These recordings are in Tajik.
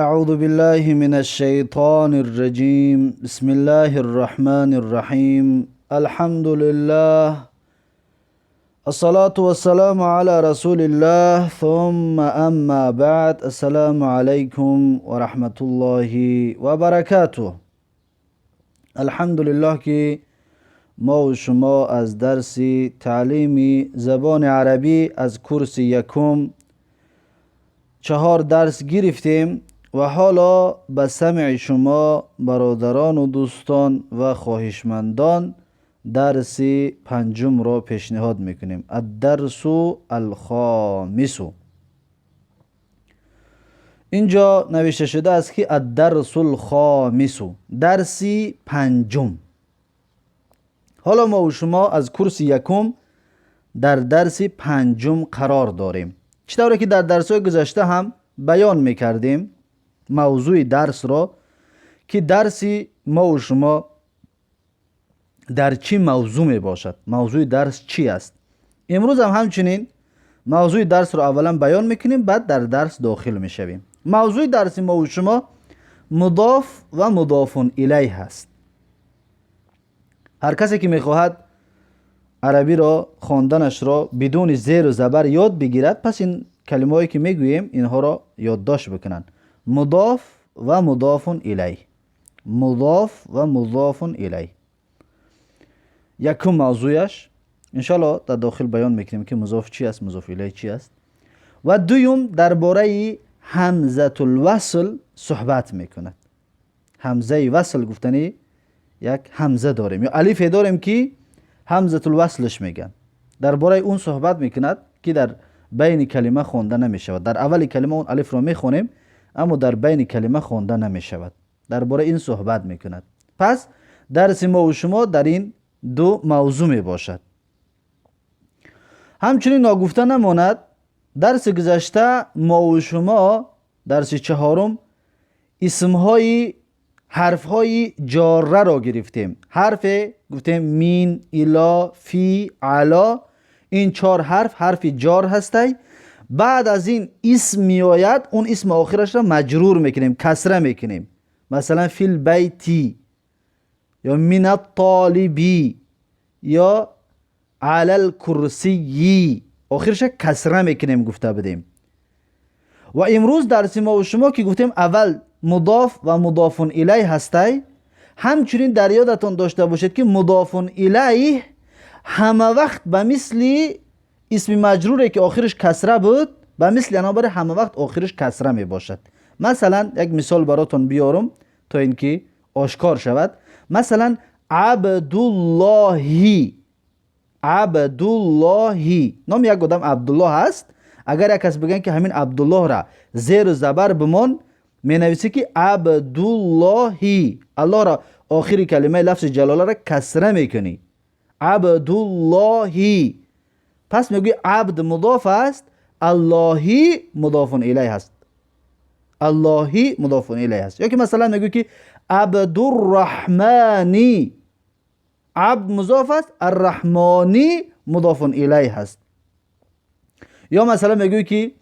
أعوذ بالله من الشيطان الرجيم. بسم الله الرحمن الرحيم. الحمد لله، الصلاة والسلام على رسول الله، ثم أما بعد. السلام عليكم ورحمة الله وبركاته. الحمد لله که ما و شما از درس تعلیم زبان عربی از کورس یکم چهار درس گرفتیم و حالا به سمع شما برادران و دوستان و خواهشمندان درس پنجم را پیشنهاد میکنیم. الدرس الخامس. اینجا نوشته شده است که الدرس الخامس، درس پنجم. حالا ما و شما از کورس یکم در درس پنجم قرار داریم. چطوری که در درس های گذشته هم بیان میکردیم موضوع درس را که درس ما و شما در چی موضوع می باشد، موضوع درس چی است. امروز هم همچنین موضوع درس را اولا بیان میکنیم، بعد در درس داخل میشویم. موضوع درس ما و شما مضاف و مضاف الیه هست. هر کسی که میخواهد عربی را خواندنش را بدون زیر و زبر یاد بگیرد، پس این کلمه هایی که میگوییم اینها را یادداشت بکنند. مضاف و مضاف الیه، مضاف و مضاف الیه یکم موضوعش. انشالله در داخل بیان میکنیم که مضاف چی است، مضاف الیه چی است. و دویم درباره همزه الوصل صحبت میکند. همزه وصل گفتنی یک همزه داریم یا الف داریم که همزه الوصلش میگن. درباره اون صحبت میکند که در بین کلمه خوانده نمیشود. در اول کلمه اون الف را میخوانیم، اما در بین کلمه خوانده نمیشود. درباره این صحبت میکند. پس درس ما و شما در این دو موضوع می باشد. همچنین ناگفته نماند، درس گذشته ما و شما، درس چهارم، اسمهای حرفهای جاره را گرفتیم. حرف گفتیم من، الی، فی، علی، این چهار حرف حرف جار هستی. بعد از این اسم میآید، اون اسم آخرش را مجرور میکنیم، کسره میکنیم. مثلا فی البیت یا من الطالب یا علی الکرسی، آخرش کسره میکنیم گفته بودیم. و امروز درس ما و شما که گفتیم اول مضاف و مضاف الیه هستی، همچنین در یادتان داشته باشید که مضاف الیه همه وقت به مثل اسم مجروری که آخرش کسره بود، به مثل انا برای همه وقت آخرش کسره می باشد. مثلا یک مثال براتون بیارم تا اینکه آشکار شود. مثلا عبداللهی، عبداللهی، نام یک آدم عبدالله هست. اگر یک کس بگن که همین عبدالله را زیر و زبر بمان، می نویسی که عبداللهی. الله را آخری کلمه لفظ جلاله را کسره میکنی، عبداللهی. پس میگوی عبد مضاف است، اللهی مضاف الیه هست، اللهی مضاف الیه هست. یا که مثلا میگوی که عبدالرحمانی، عبد مضاف است، الرحمانی مضاف الیه هست. یا مثلا میگوی که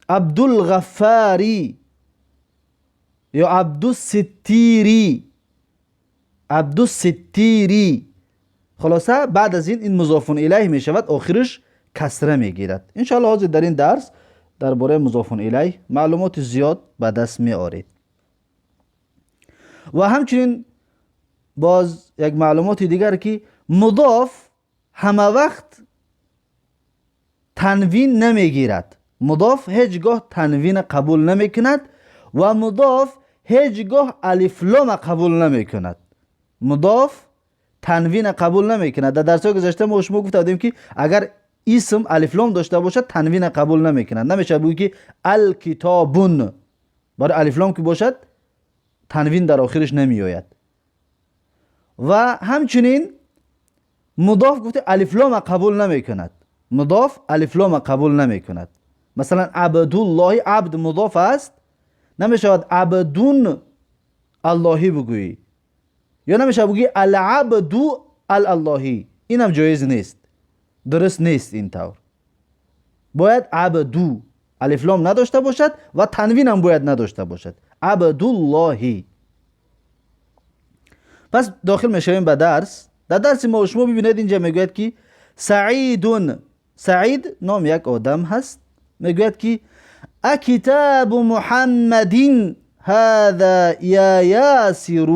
عبدالغفاری یا عبدالستیری، عبدالستیری. خلاصه بعد از این مضاف الیه می شود، آخرش کسره می گیرد. انشاءالله حاضر در این درس درباره مضاف الیه معلومات زیاد به دست می آرید. و همچنین باز یک معلومات دیگر که مضاف همه وقت تنوین نمیگیرد. مضاف هیچگاه تنوین قبول نمی کند و مضاف هیچگاه الف لام قبول نمی کند. مضاف تنوین قبول نمی کند. در درس گذشته ما شما گفته بودیم که اگر اسم الف لام داشته باشد تنوین قبول نمی کند. نمیشه بگویی که الکتابون، برای الف لام که باشد تنوین در آخرش نمی آید. و همچنین مضاف گفته الف لام قبول نمی کند. مضاف الف لام قبول نمی کند. مثلا عبدالله، عبد مضاف است، نمیشود عبدون اللهی بگویی یا نمیشه بگویی العبد اللهی، اینم جایز نیست، درست نیست. این طور باید عبدو Алиф лом надошта бошад ва танвин ҳам бояд надошта бошад. Абдуллоҳи. Пас дохил мешавем ба дарс. Дар дарси мо шумо бибинед, инҷа мегӯяд, ки Саидун, Саид ном як одам ҳаст, мегӯяд, ки أكتاب محمد هذا يا ياسر.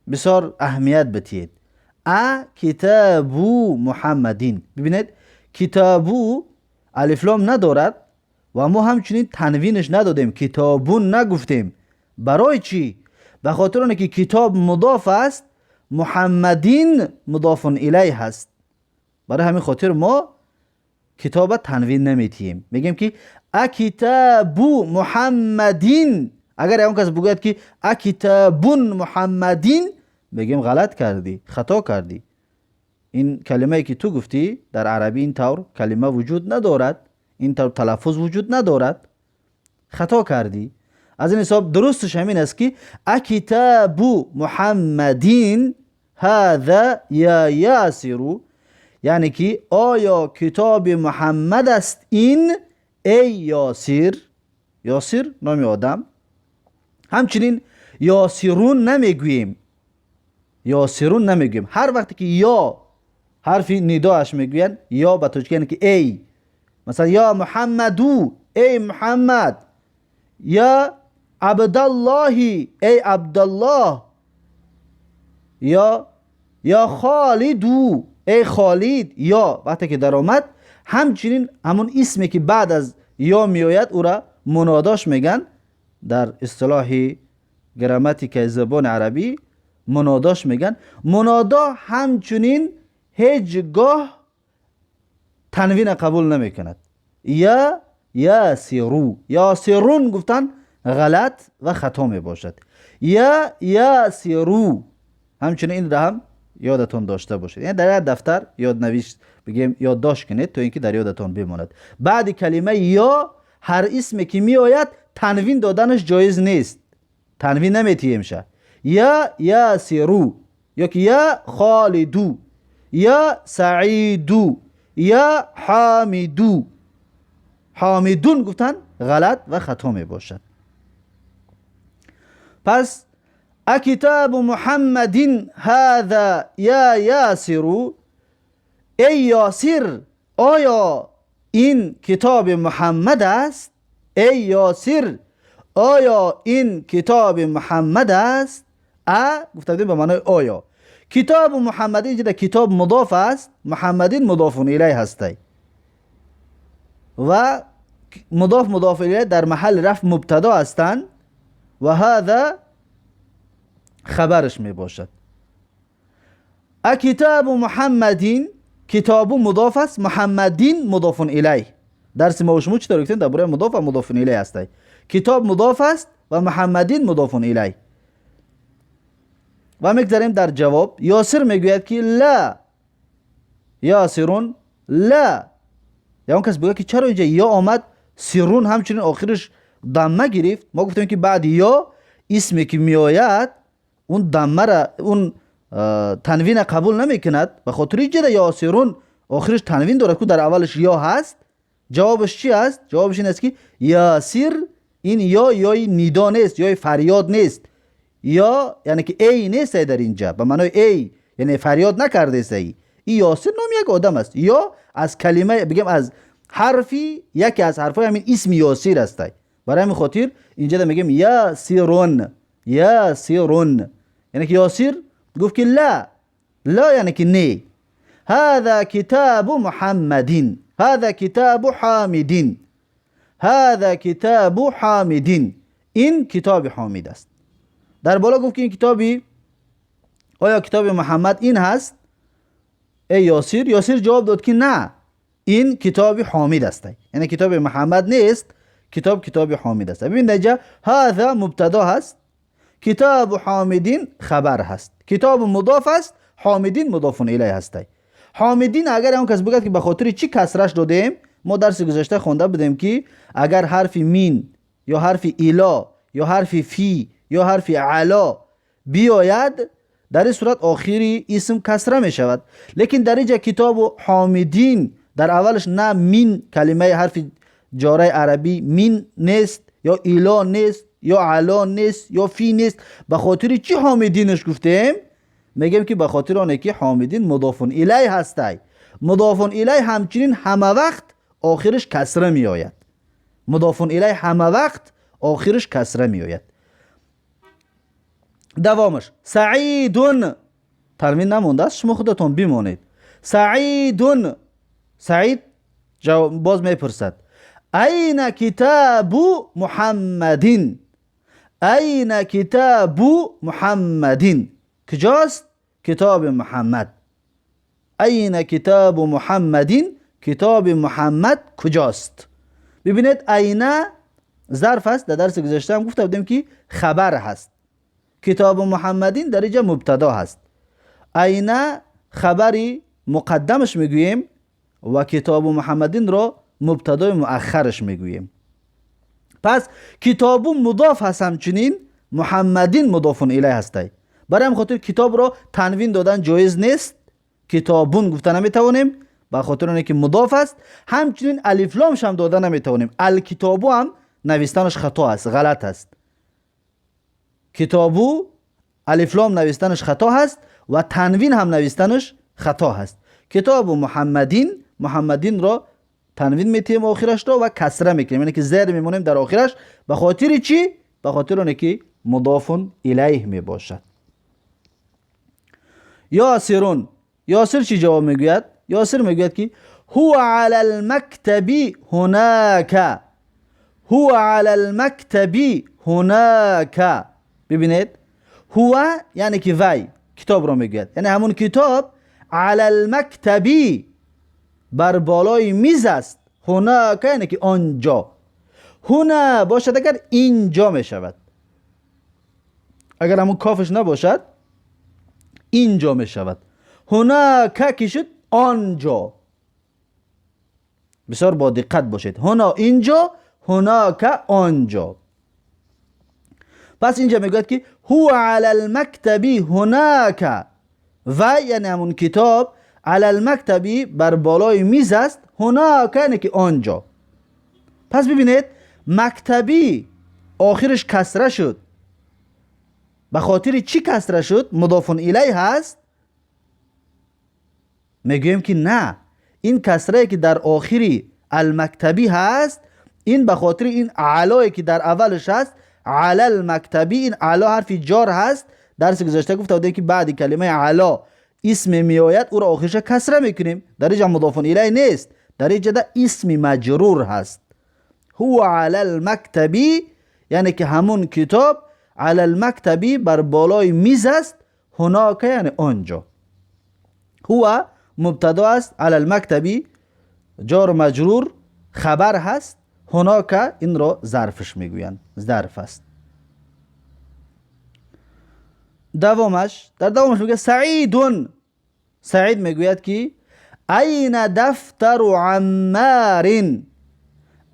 Бисёр аҳамият битиед. أكتاب محمد. Бибинед, كتاب алиф лом надорад ва мо ҳамчунин танвинаш надодем, كتابٌ нагуфтем. Барои чӣ? Ба хотир оне ки كتاب мудоф аст, محمد مضاف إليه ҳаст. Барои ҳамин хотир мо китоба танвин наметиҳем, мегӯем ки أكتاب محمد. Агар ягон кас бигӯяд, ки أكتابٌ محمد, мегӯем, ғалат кардӣ, хато кардӣ. Ин калимае, ки ту гуфтӣ, дар арабӣ ин тавр калима вуҷуд надорад, ин тавр талаффуз вуҷуд надорад, хато кардӣ. Аз ин ҳисоб дурусташ ҳамин аст, ки أكتاب محمد هذا يا ياسر, яъне ки оё китоби Муҳаммад аст ин, эй Ёсир? Ёсир номи одам. Ҳамчунин ياسرٌ намегӯем, ياسرٌ намегӯем. Ҳар вақте ки ё ҳарфи нидоаш мегӯянд, ё ба тоҷикӣ, яъне ки эй, масалан, يا محمد, эй Муҳаммад, يا عبد الله, эй Абдаллоҳ, ё يا خالد, эй Холид. Ё вақте ки даромад, ҳамчунин ҳамун исме, ки баъд аз ё меояд, ӯра мунодош меган. Дар истилоҳи грамматикаи забони арабӣ мунодош меган. Мунодо ҳамчунин ҳеҷ гоҳ танвина қабул намекунад. يا ياسر, ياسرٌ гуфтан ғалат ва хато мебошад. يا ياسر. Ҳамчунин инро ҳам ёдатон дошта бошед, яъне дар як дафтар ёднавишт бигем, ёддошт кунед, то ин ки дар ёдатон бимонад. Баъди калимаи ё ҳар исме, ки меояд, танвин доданаш ҷоиз нест, танвин наметиҳемша. يا ياسر ёки يا خالد, يا سعيد, يا حامد. حامدٌ гуфтан ғалат ва хато мебошад. Пас أكتاب محمد هذا يا ياسر, эй Ёсир, оё ин китоби Муҳаммад аст? Эй Ёсир, оё ин китоби Муҳаммад аст? А гуфта будем, ба маънои оё. كتاب محمد, инҷа كتاب мудоф аст, محمد مضاف إليه ҳастай ва мудоф, مضاف إليه дар маҳалли рафъ мубтадо ҳастанд ва هذا хабараш мебошад. أكتاب محمد, كتاب мудоф аст, محمد مضاف إليه. Дарси мо шумо чӣ тавр гуфтем, дар бораи мудоф ва مضاف إليه ҳастай. كتاب мудоф аст ва محمد مضاف إليه. Ва мегзарем дар ҷавоб. Ёсир мегӯяд, ки لا ياسرٌ لا. Ягон кас бигӯяд, ки чаро инҷа ё омад, سرٌ ҳамчунин охириш дамма гирифт? Мо гуфтем, ки баъди ё исме, ки меояд, он даммара, он танвина қабул намекунад. Ба хотири ҷида ياسرٌ охириш танвин дорад, ку дар аввалаш ё ҳаст. Ҷавобаш чи аст? Ҷавобаш ин аст, ки Ёсир, ин ё ёи нидо нест, ёи фарёд нест, ё яъне ки эй нест дар инҷа, ба маънои эй, яъне фарёд накардесаи. Ин Ёсир номи як одам аст. Ё аз калима, бигем, аз ҳарфи, яке аз ҳарфҳои ҳамин исми Ёсир астай. Барои ҳамин хотир инҷа мегӯем ياسرٌ, ياسرٌ. Яъне ки Ёсир гуфт, ки لا, لا яъне ки не. هذا كتاب محمد, هذا كتاب حامد, هذا كتاب حامد, ин китоби Ҳомид аст. Дар боло гуфт, ки ин китоби, оё китоби Муҳаммад ин ҳаст, эй Ёсир? Ёсир ҷавоб дод, ки на, ин китоби Ҳомид аст, яъне китоби Муҳаммад нест, китоб китоби Ҳомид аст. Бибин, дар инҷа هذا мубтадо ҳаст, كتاب حامد хабар ҳаст. كتاب мудоф аст, حامد مضاف إليه ҳастай. حامد, агар он кас бигӯяд, ки ба хотири чӣ касраш додем, мо дарси гузашта хонда будем, ки агар ҳарфи من ё ҳарфи إلى ё ҳарфи في ё ҳарфи على биёяд, дар ин сурат охири исм касра мешавад. Лекин дар инҷа كتاب حامد дар аввалаш на من калимаи ҳарфи. جاره عربی من نیست یا الی نیست یا علی نیست یا فی نیست. به خاطر چی حامدینش گفتیم؟ میگیم که به خاطر آنه که حامدین مضاف الیه هستی. مضاف الیه همچنین همه وقت آخرش کسره می آید. مضاف الیه همه وقت آخرش کسره می آید. دوامش سعیدون، تنوین نمونده است، شما خودتون بیمانید. سعیدون، سعید باز میپرسد این کتاب محمدین، این کتاب محمدین، کجاست کتاب محمد؟ این کتاب محمدین، کتاب محمد کجاست؟ ببینید این ظرف است، در درس گذشته هم گفته بودیم که خبر هست. کتاب محمدین در اینجا مبتدا هست. این خبری مقدمش میگوییم و کتاب محمدین را مبتدای مؤخرش میگوییم. پس کتاب مضاف هست، همچنین محمدین مضاف الیه هستی. برای هم خاطر کتاب را تنوین دادن جایز نیست، کتابون گفته نمیتوانیم به خاطر اینکه مضاف است. همچنین الف لامش هم داده نمیتوانیم، الکتابو هم نوشتنش خطا است، غلط است. کتابو الف لام نوشتنش خطا هست و تنوین هم نوشتنش خطا هست. کتاب محمدین، محمدین را تنوین میتیم آخرش را و کسره میکنیم، یعنی که زیر میمونیم در آخرش. به خاطر چی؟ به خاطر اینکه مضاف الیه میباشد. یاسرون، یاسر چی جواب میگوید؟ یاسر میگوید که هو علی المکتب هناک، هو علی المکتب هناک. ببینید هو یعنی که وی کتاب را میگوید، یعنی همون کتاب علی المکتب بر بالای میز است. هناک یعنی که آنجا، هنا باشد اگر اینجا میشود، اگر همون کافش نباشد اینجا میشود. هناک که شد آنجا. بسیار با دقت باشید، هنا اینجا، هناک آنجا. پس اینجا میگوید که هو علی المکتب هناک، و یعنی همون کتاب علی المکتب بر بالای میز است، هناک یعنی که آنجا. پس ببینید مکتبی آخرش کسره شد. به خاطر چی کسره شد؟ مضاف الیه هست. میگوییم که نه، این کسره که در آخری المکتبی هست، این به خاطر این علایی که در اولش هست، علی المکتبی، این علا حرف جار هست. درس گذشته گفته بودیم که بعد کلمه علا اسم میآید او را آخرش کسره میکنیم. در اینجا مضاف الیه نیست، در اینجا اسم مجرور هست. هو علی المکتبی یعنی که همون کتاب علی المکتبی بر بالای میز است، هناک یعنی آنجا. هو مبتدا است، علی المکتبی جار و مجرور خبر هست، هناک این را ظرفش میگویند، ظرف است. دوامش، در دوامش میگه سعیدون، سعید میگوید که این دفتر عمار،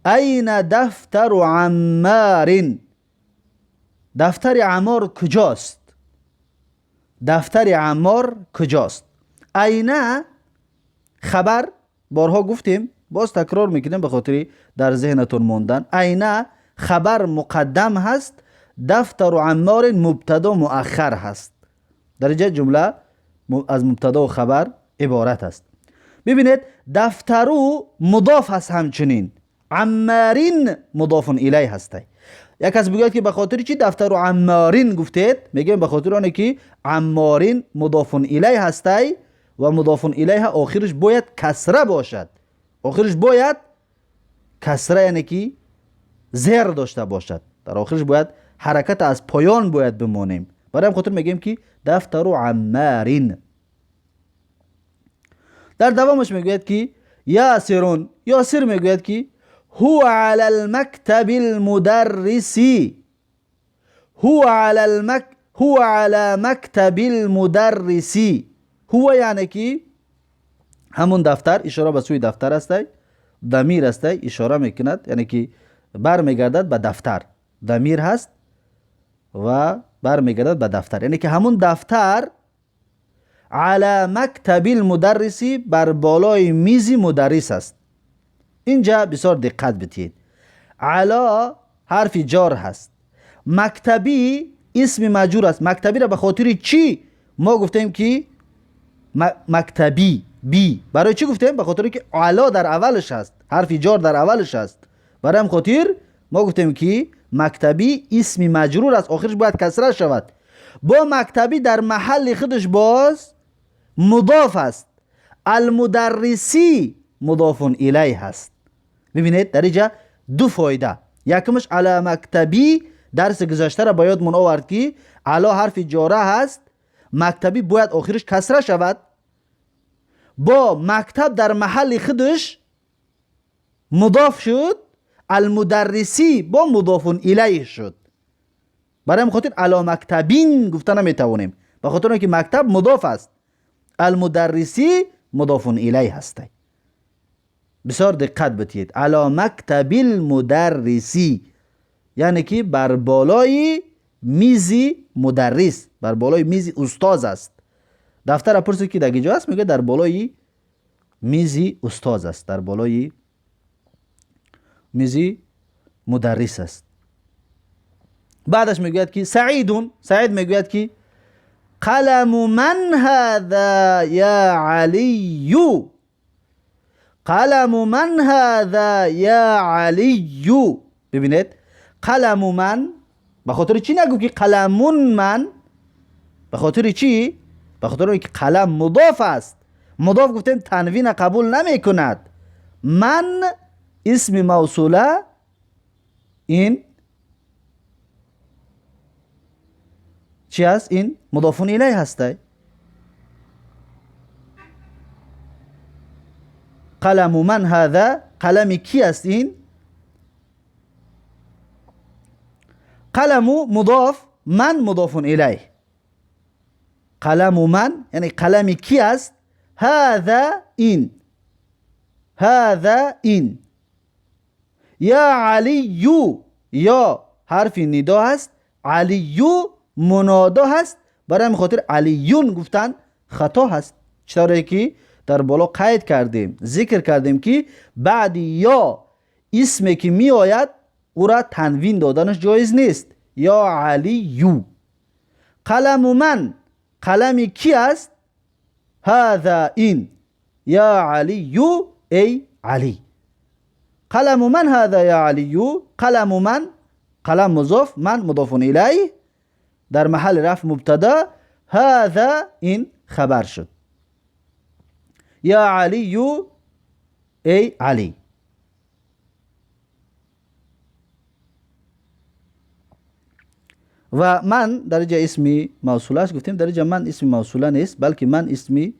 این دفتر عمار، دفتر عمار کجاست؟ دفتر عمار کجاست؟ این خبر بارها گفتیم، باز تکرار میکنیم به خاطر در ذهنتون موندن. این خبر مقدم هست، دفتر عمار مبتدا مؤخر هست. در اینجا جمله از مبتدا و خبر عبارت است. ببینید دفترو مضاف هست، همچنین عمارین مضاف الیه هست. یک کس بگوید که به خاطر چی دفتر و عمارین گفتید؟ میگیم به خاطر آنه که عمارین مضاف الیه هستی و مضاف الیه آخرش باید کسره باشد، آخرش باید کسره یعنی که زیر داشته باشد، در آخرش باید حرکت از پایان باید بمانیم. برای هم خاطر میگیم که دفتر و عمارین. در دوامش میگوید که یاسرون، یاسر میگوید که هو علی المکتب المدرسی، هو علی هو علی مکتب المدرسی. هو یعنی که همون دفتر، اشاره به سوی دفتر است، ضمیر است، اشاره میکند یعنی که برمیگردد به دفتر، ضمیر هست و برمیگردد به دفتر، یعنی که همون دفتر علی مکتب المدرسی بر بالای میز مدرس است. اینجا بسیار دقت بدید. علی حرف جار هست، مکتبی اسم مجرور است. مکتبی را به خاطر چی ما گفتیم که مکتبی بی؟ برای چی گفتیم؟ به خاطر که علی در اولش هست، حرف جار در اولش هست. برای هم خاطر ما گفتیم که مکتبی اسم مجرور است، آخرش باید کسره شود. با مکتبی در محل خودش باز مضاف است، المدرسی مضاف الیه هست. ببینید در اینجا دو فایده. یکمش علی مکتبی درس گذشته را باید من آورد که علی حرف جاره هست، مکتبی باید آخرش کسره شود. با مکتب در محل خودش مضاف شد، المدرسی با مضاف الیه شد. برای خاطر علی مکتبین گفته نمیتوانیم، به خاطر اینکه مکتب مضاف است، المدرسی مضاف الیه هست. بسیار دقت بدید. علی مکتب المدرسی یعنی که بر بالای میز مدرس، بر بالای میز استاد است. دفتر پرسید که در کجا است، میگه در بالای میز استاد است، در بالای میز مدرس است. بعدش میگوید که سعیدون، سعید میگوید که قلم من هذا یا علی، قلم من هذا یا علی. ببینید قلم من به خاطر چی نگو که قلمون من؟ به خاطر چی؟ به خاطر اینکه قلم مضاف است. مضاف گفتیم تنوین قبول نمی کند. من اسم موصوله، این چی است؟ این مضاف الیه هست. قلم من هذا، قلم کی است این؟ قلم مضاف، من مضاف الیه. قلم من یعنی قلم کی است؟ هذا این، هذا این. یا علی، یا حرف ندا هست، علی منادا هست، برای همین خاطر علیون گفتن خطا هست. چطوری که در بالا قید کردیم، ذکر کردیم که بعد یا اسمی که می آید او را تنوین دادنش جایز نیست. یا علیو. قلم من، قلم کی است؟ هذا این. یا علیو ای علی. قلم من هذا یا علیو، قلم من، قلم مضاف، من مضاف الیه، در محل رفع مبتدا، هذا این خبر شد. یا علیو ای علی. و من در اینجا اسمی موصوله است، گفتیم در اینجا من اسم موصوله نیست، بلکه من اسمی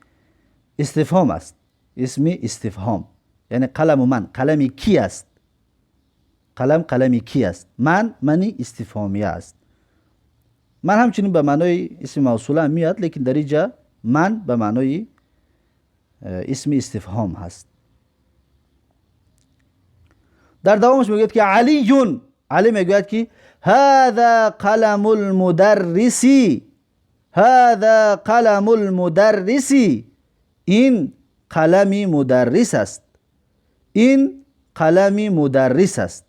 استفهام است. اسمی استفهام یعنی قلم من، قلمی کی است؟ قلم قلمی کی است؟ من منی استفهامیه است. من همچنین به معنای اسم موصوله میاد، لیکن در اینجا من به معنای اسم استفهام هست. در دوامش میگوید که علیون، علی میگوید که هذا قلم المدرس، هذا قلم المدرس، این قلم مدرس است، این قلم مدرس است.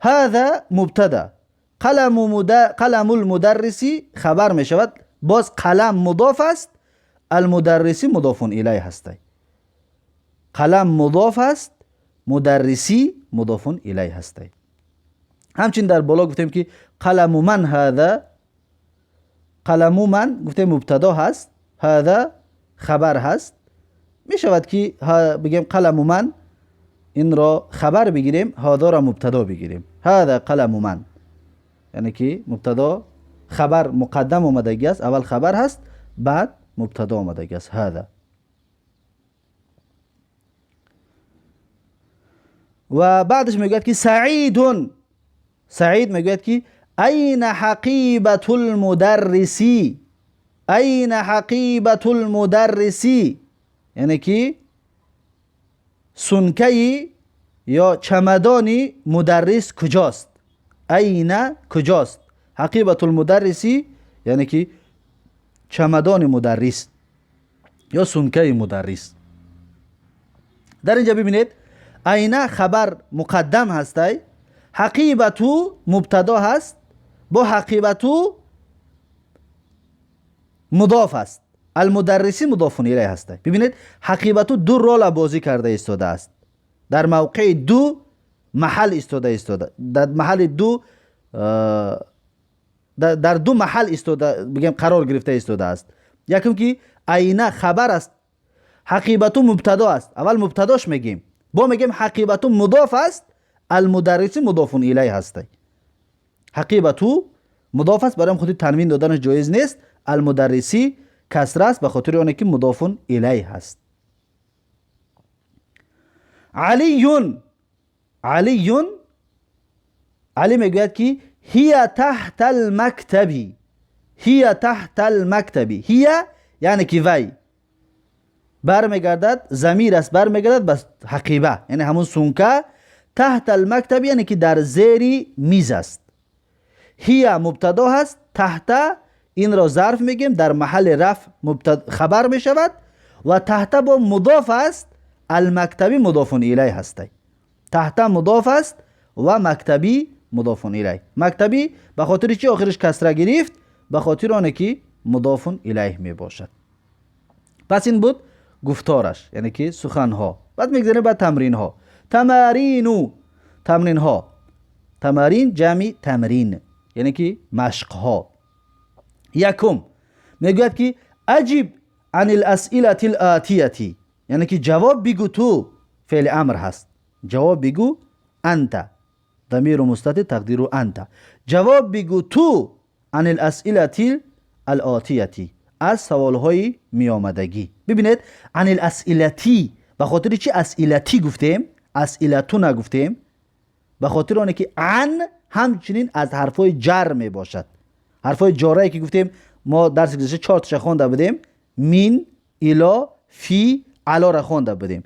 هذا مبتدا، قلم المدرس خبر می شود، باز قلم مضاف است، المدرسی مضاف الیه هست. قلم مضاف است، مدرسی مضاف الیه هست. همچنین در بالا گفتیم که قلم من هذا، قلم من گفتیم مبتدا هست، هذا خبر هست. می شود که بگیم قلم من، این را خبر بگیریم، هذا را مبتدا بگیریم. هذا قلم من یعنی که مبتدا خبر مقدم آمدگی است، اول خبر هست بعد مبتدا آمدگی است. هذا. و بعدش میگوید که سعیدون، سعید میگوید که این حقیبة المدرسی، این حقیبة المدرسی، یعنی که سنکه یا چمدانی مدرس کجاست؟ این کجاست؟ حقیبة المدرسی یعنی که چمدان مدرس یا سنکه مدرس. در اینجا ببینید أين خبر مقدم هستی، حقیبة مبتدا هست، با حقیبة مضاف است، المدرسی مضاف الیه هستی. ببینید حقیبة دو رول بازی کرده ایستاده است، در موقع دو محل ایستاده ایستاده، در محل دو در دو محل ایستاده بگیم قرار گرفته ایستاده است. یکم که أين خبر است، حقیبة مبتدا است، اول مبتداش میگیم، با میگیم حقیبة مضاف است، المدرسی مضاف الیه هستی. حقیبة مضاف است، برای خودی تنوین دادنش جایز نیست، المدرسی کسره است به خاطر اونه که مضاف الیه هست. علی، علی، علی میگوید که هي تحت المكتب، هي تحت المكتب. هي یعنی که وی برمیگردد، ضمیر است، برمیگردد به حقیبه، یعنی همون сумка. تحت المكتب یعنی که در زیر میز است. هي مبتدا هست، تحت این را ظرف میگیم، در محل رفع خبر میشود و تحت با مضاف است، المكتب مضاف الیه هستی. تحت مضاف است و مكتب مضاف الیه. مكتب به خاطر چی آخرش کسره گرفت؟ به خاطر آنه که مضاف الیه می باشد. پس این بود گفتارش، یعنی که سخنها. بعد میگذاریم به تمرین ها. تمارین، تمرین ها، تمارین جمع تمرین یعنی که مشق ها. یکم میگوید که أجب عن الأسئلة الآتية، یعنی که جواب بگو تو، فعل امر هست، جواب بگو أنت، ضمیر مستتر تقدیره أنت، جواب بگو تو عن الأسئلة الآتية، از سوالهای میآمدگی. ببینید عن الأسئلة به خاطر چی أسئلة گفتیم، أسئلة نگفتیم؟ به خاطر آنه که عن همچنین از حرفای جر می باشد. حرفای جارایی که گفتیم ما درس گذشته چهار تاش خوانده بودیم، من، إلى، في، على را خوانده بودیم.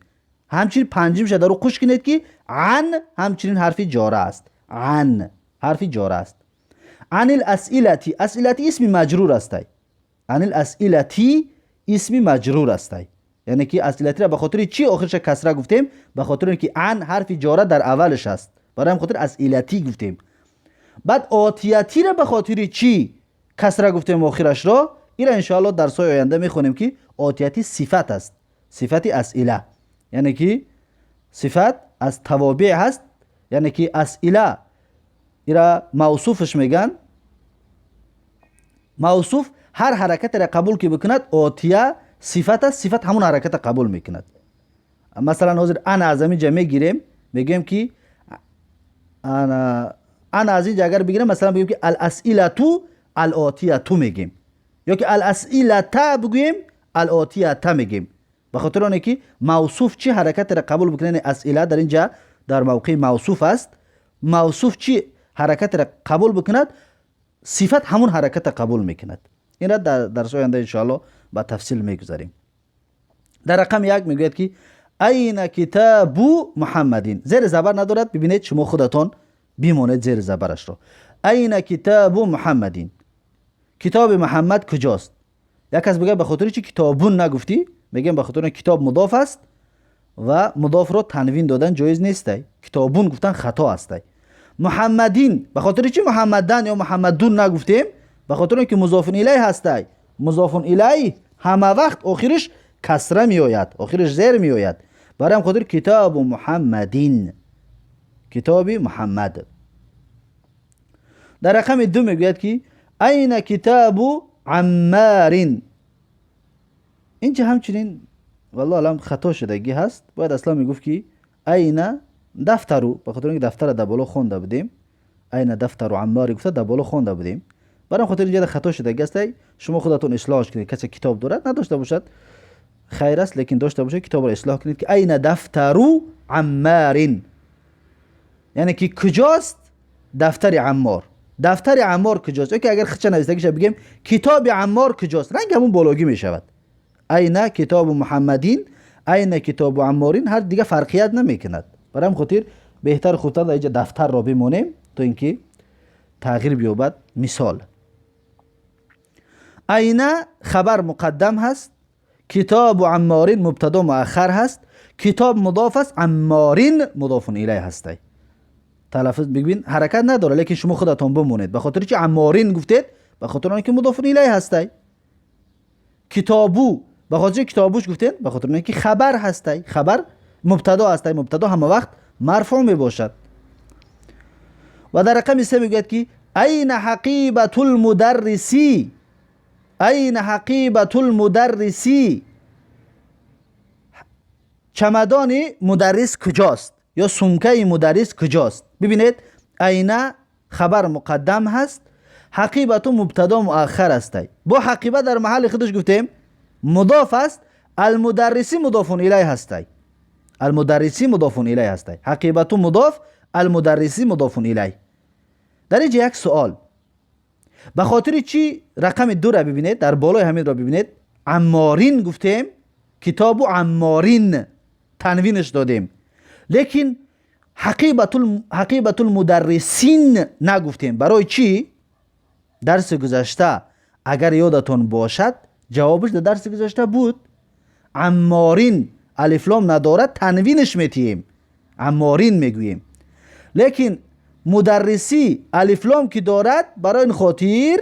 همچنین پنجمش در رو قوش کنید که عن همچنین حرف جاره است، عن حرف جاره است. عن الأسئلة، أسئلة اسم مجرور است، عن الأسئلة اسم مجرور است، یعنی که أسئلة را به خاطر چی آخرش کسره گفتیم؟ به خاطر اینکه عن حرف جاره در اولش است، برای هم خاطر أسئلة گفتیم. بعد آتية را به خاطر چی کسره گفتیم آخرش را؟ این را انشاءالله در سای آینده میخونیم که آتية صفت است، صفت أسئلة، یعنی که صفت از توابع هست، یعنی که أسئلة ایرا موصوفش میگن. موصوف هر حرکت را قبول که بکند، آتية صفت است، صفت همون حرکت قبول میکند. مثلا حاضر عن از اینجا میگیریم، میگیم که عن از اینجا اگر بگیریم، مثلا بگیم که الأسئلة الآتية میگیم، یا که الأسئلة بگوییم الآتية میگیم، به خاطر آنه که موصوف چی حرکت را قبول بکنه، یعنی أسئلة در اینجا در موقع موصوف است، موصوف چی حرکت را قبول بکند، صفت همون حرکت قبول میکند. این را در درس آینده انشاءالله با تفصیل میگذاریم. در رقم یک میگوید که أين كتاب محمد، زیر زبر ندارد، ببینید شما خودتان بیمانید زیر زبرش را. أين كتاب محمد، کتاب محمد کجاست؟ یک کس بگه به خاطر چی كتاب نگفتی؟ میگم به خاطر کتاب مضاف است و مضاف رو تنوین دادن جایز نیست، كتاب گفتن خطا است. محمد به خاطر چی محمدا یا محمد نگفتیم؟ به خاطر اینکه مضاف الیه هستی، مضاف الیه همه وقت آخرش کسره میآید، آخرش زیر میآید، برای هم خاطر كتاب محمد، کتاب محمد. در رقم دو میگوید که أين كتاب عمار. اینجا همچنین والله اعلم خطا شدگی هست، باید اصلا میگفت که أين دفتر، به خاطر اینکه دفتر در بالا خونده بودیم، أين دفتر عمار گفته در بالا خونده بودیم، برای خاطر اینجا خطا شدگی است. شما خودتون اصلاحش کنید، کسی کتاب دارد نداشته باشد خیر است، لیکن داشته باشه کتاب را اصلاح کنید که أين دفتر عمار، یعنی که کجاست دفتر عمار، دفتر عمار کجاست؟ یا که اگر خچه نوشتگیش بگیم کتاب عمار کجاست، رنگ همون بالاگی میشود. أين كتاب محمد، أين كتاب عمار، هر دیگه فرقیت نمیکند. برای خاطر بهتر خوبتر در اینجا دفتر را بمونیم تا اینکه تغییر بیابد. مثال أين خبر مقدم هست، كتاب عمار مبتدا مؤخر هست. китоб мудоф аст, Амморин мудофун илай ҳастай. Талаффуз бибин, ҳаракат надора, лекин шумо худатон бимонед. Ба хотири чи Амморин гуфтед? Ба хотири он ки мудофун илай ҳастай. Китобу ба хотири китобуш гуфтед? Ба хотири он ки хабар ҳастай, хабар мубтадо ҳастай, мубтадо ҳама вақт марфӯъ мебошад. Ва дар рақами се мегӯяд ки айна ҳақибатул мударриси, айна ҳақибатул мударриси, чамадони мударрис куҷост ё сумкаи мударрис куҷост? Бибинед, айна хабар муқаддам ҳаст, ҳақибату мубтадо муаххар ҳастай. Бо ҳақиба дар маҳалли худаш гуфтем мудоф аст, алмударриси мудофун илай ҳастай, алмударриси мудофун илай ҳастай. Ҳақибату мудоф, алмударриси мудофун илай. Дар инҷа як суол: ба хотири чӣ рақами дура бибинед, дар болои ҳаминро бибинед, Амморин гуфтем, китобу Амморин танвинаш додем, лекин ҳақибатул мударрисин нагуфтем? Барои чӣ? Дарси гузашта агар ёдатон бошад, ҷавобаш дар дарси гузашта буд. Амморин алифлом надорад, танвинаш метиҳем, Амморин мегӯем, лекин мударрисӣ алифлом ки дорад, барои ин хотир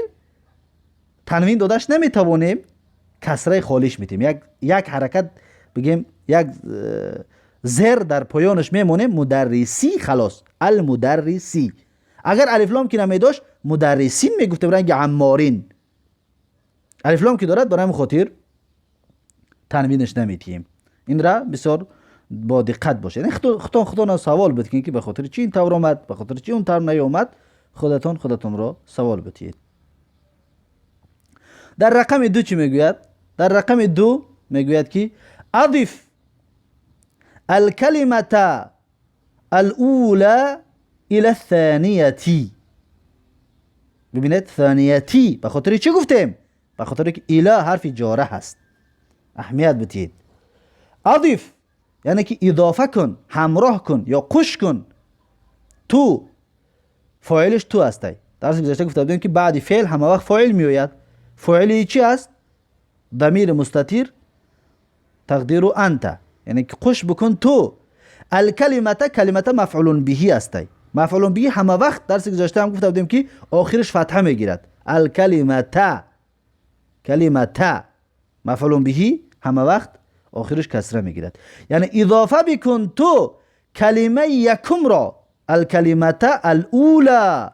танвин додаш наметавонем, касраи холиш метиҳем, як ҳаракат бигем, як зер дар поёнаш мемонем, мударрисӣ, халос, алмударрисӣ. Агар алифлом ки намедошт, мударрисин мегуфтем, ранги Амморин. Алифлом ки дорад, барои ҳамин хотир танвинаш наметиҳем. Инра бисёр бо диққат бошед. Худтон худтона савол бидкунед ки ба хотири чӣ ин тавр омад, ба хотири чӣ он тавр наёмад. Худатон худатонро савол бидиҳед. Дар рақами ду чӣ мегӯяд? Дар рақами ду мегӯяд ки адиф алкалимата алула ила thaniyati. Бибинед, thaniyati ба хотири чӣ гуфтем? Ба хотире ки ила ҳарфи ҷора ҳаст. Аҳамият бидиҳед. Адиф яъне ки идофа кун, ҳамроҳ кун ё қуш кун. Ту, фоилиш ту ҳастай. Дарси гузашта гуфта будем ки баъди феъл ҳама вақт фоил меояд. Фоили чӣ аст? Дамири мустатир тақдиру анта, яъне ки қуш бикун ту. Алкалимата, калимата мафъулун биҳӣ ҳастай. Мафъулун биҳӣ ҳама вақт, дарси гузашта ҳам гуфта будем, ки охириш фатҳа мегирад. Алкалимата, калимата мафъулун биҳӣ ҳама вақт охириш касра мегирад. Яъне идофа бикун ту калимаи якумро, алкалимата алула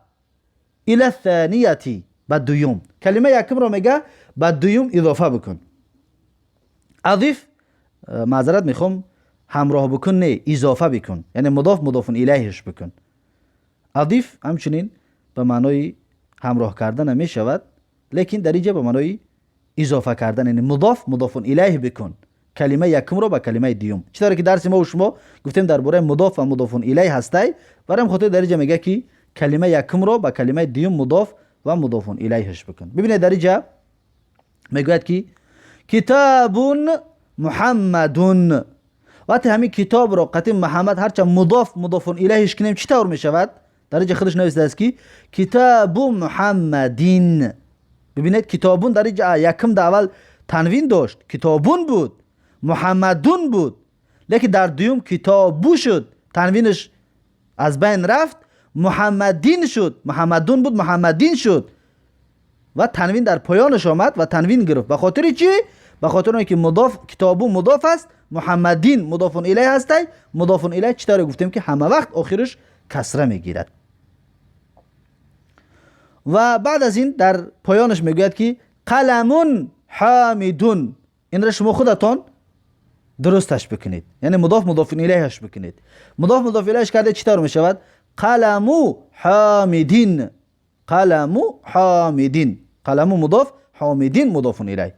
ила thaniyati, ба дуюм. Калимаи якумро мега ба дуюм идофа бикун. Адиф, маъзарат мехоҳам, ҳамроҳ бикун не, изофа бикун, яъне мудоф мудофун илайҳиш бикун. Адиф ҳамчунин ба маънои ҳамроҳ кардан мешавад, лекин дар инҷа ба маънои изофа кардан, яъне мудоф мудофун илайҳ бикун калимаи якумро ба калимаи дуюм. Чӣ тавре ки дарси мо шумо гуфтем, дар бораи мудоф ва мудофун илайҳ ҳастай. Барои ҳам хотир дар инҷа мега ки калимаи якумро ба калимаи дуюм мудоф ва мудофун илайҳиш бикун. Бибинед, дар инҷа мегӯяд ки китобун Муҳаммадун. Вақте ҳамин китобро қатъи Муҳаммад ҳарчанд мудоф мудофун илайҳиш кунем, чӣ тавр мешавад? Дар инҷа худаш нависидааст ки китобу Муҳаммадин. Бибинед, китобун дар инҷа якум да аввал танвин дошт, китобун буд, Муҳаммадун буд, лекин дар дуюм китобу шуд, танвинаш аз байн рафт, Муҳаммадин шуд. Муҳаммадун буд, Муҳаммадин шуд ва танвин дар поёнаш омад ва танвин гирифт. Ба хотири чӣ? Ба хотири он ки мудоф, китобу мудоф аст, Муҳаммадин мудофун илай ҳастай. Мудофун илай чӣ тавре гуфтем ки ҳама вақт охириш касра мегирад. Ва баъд аз ин дар поёнаш мегӯяд ки қаламун Ҳомидун. Инро шумо худатон дурусташ бикунед, яъне мудоф мудофун илайҳаш бикунед. Мудоф мудоф илайҳаш карда, чӣ тавр мешавад? Қаламу Ҳомидин, қаламу Ҳомидин, қаламу мудоф, Ҳомидин мудофун илай.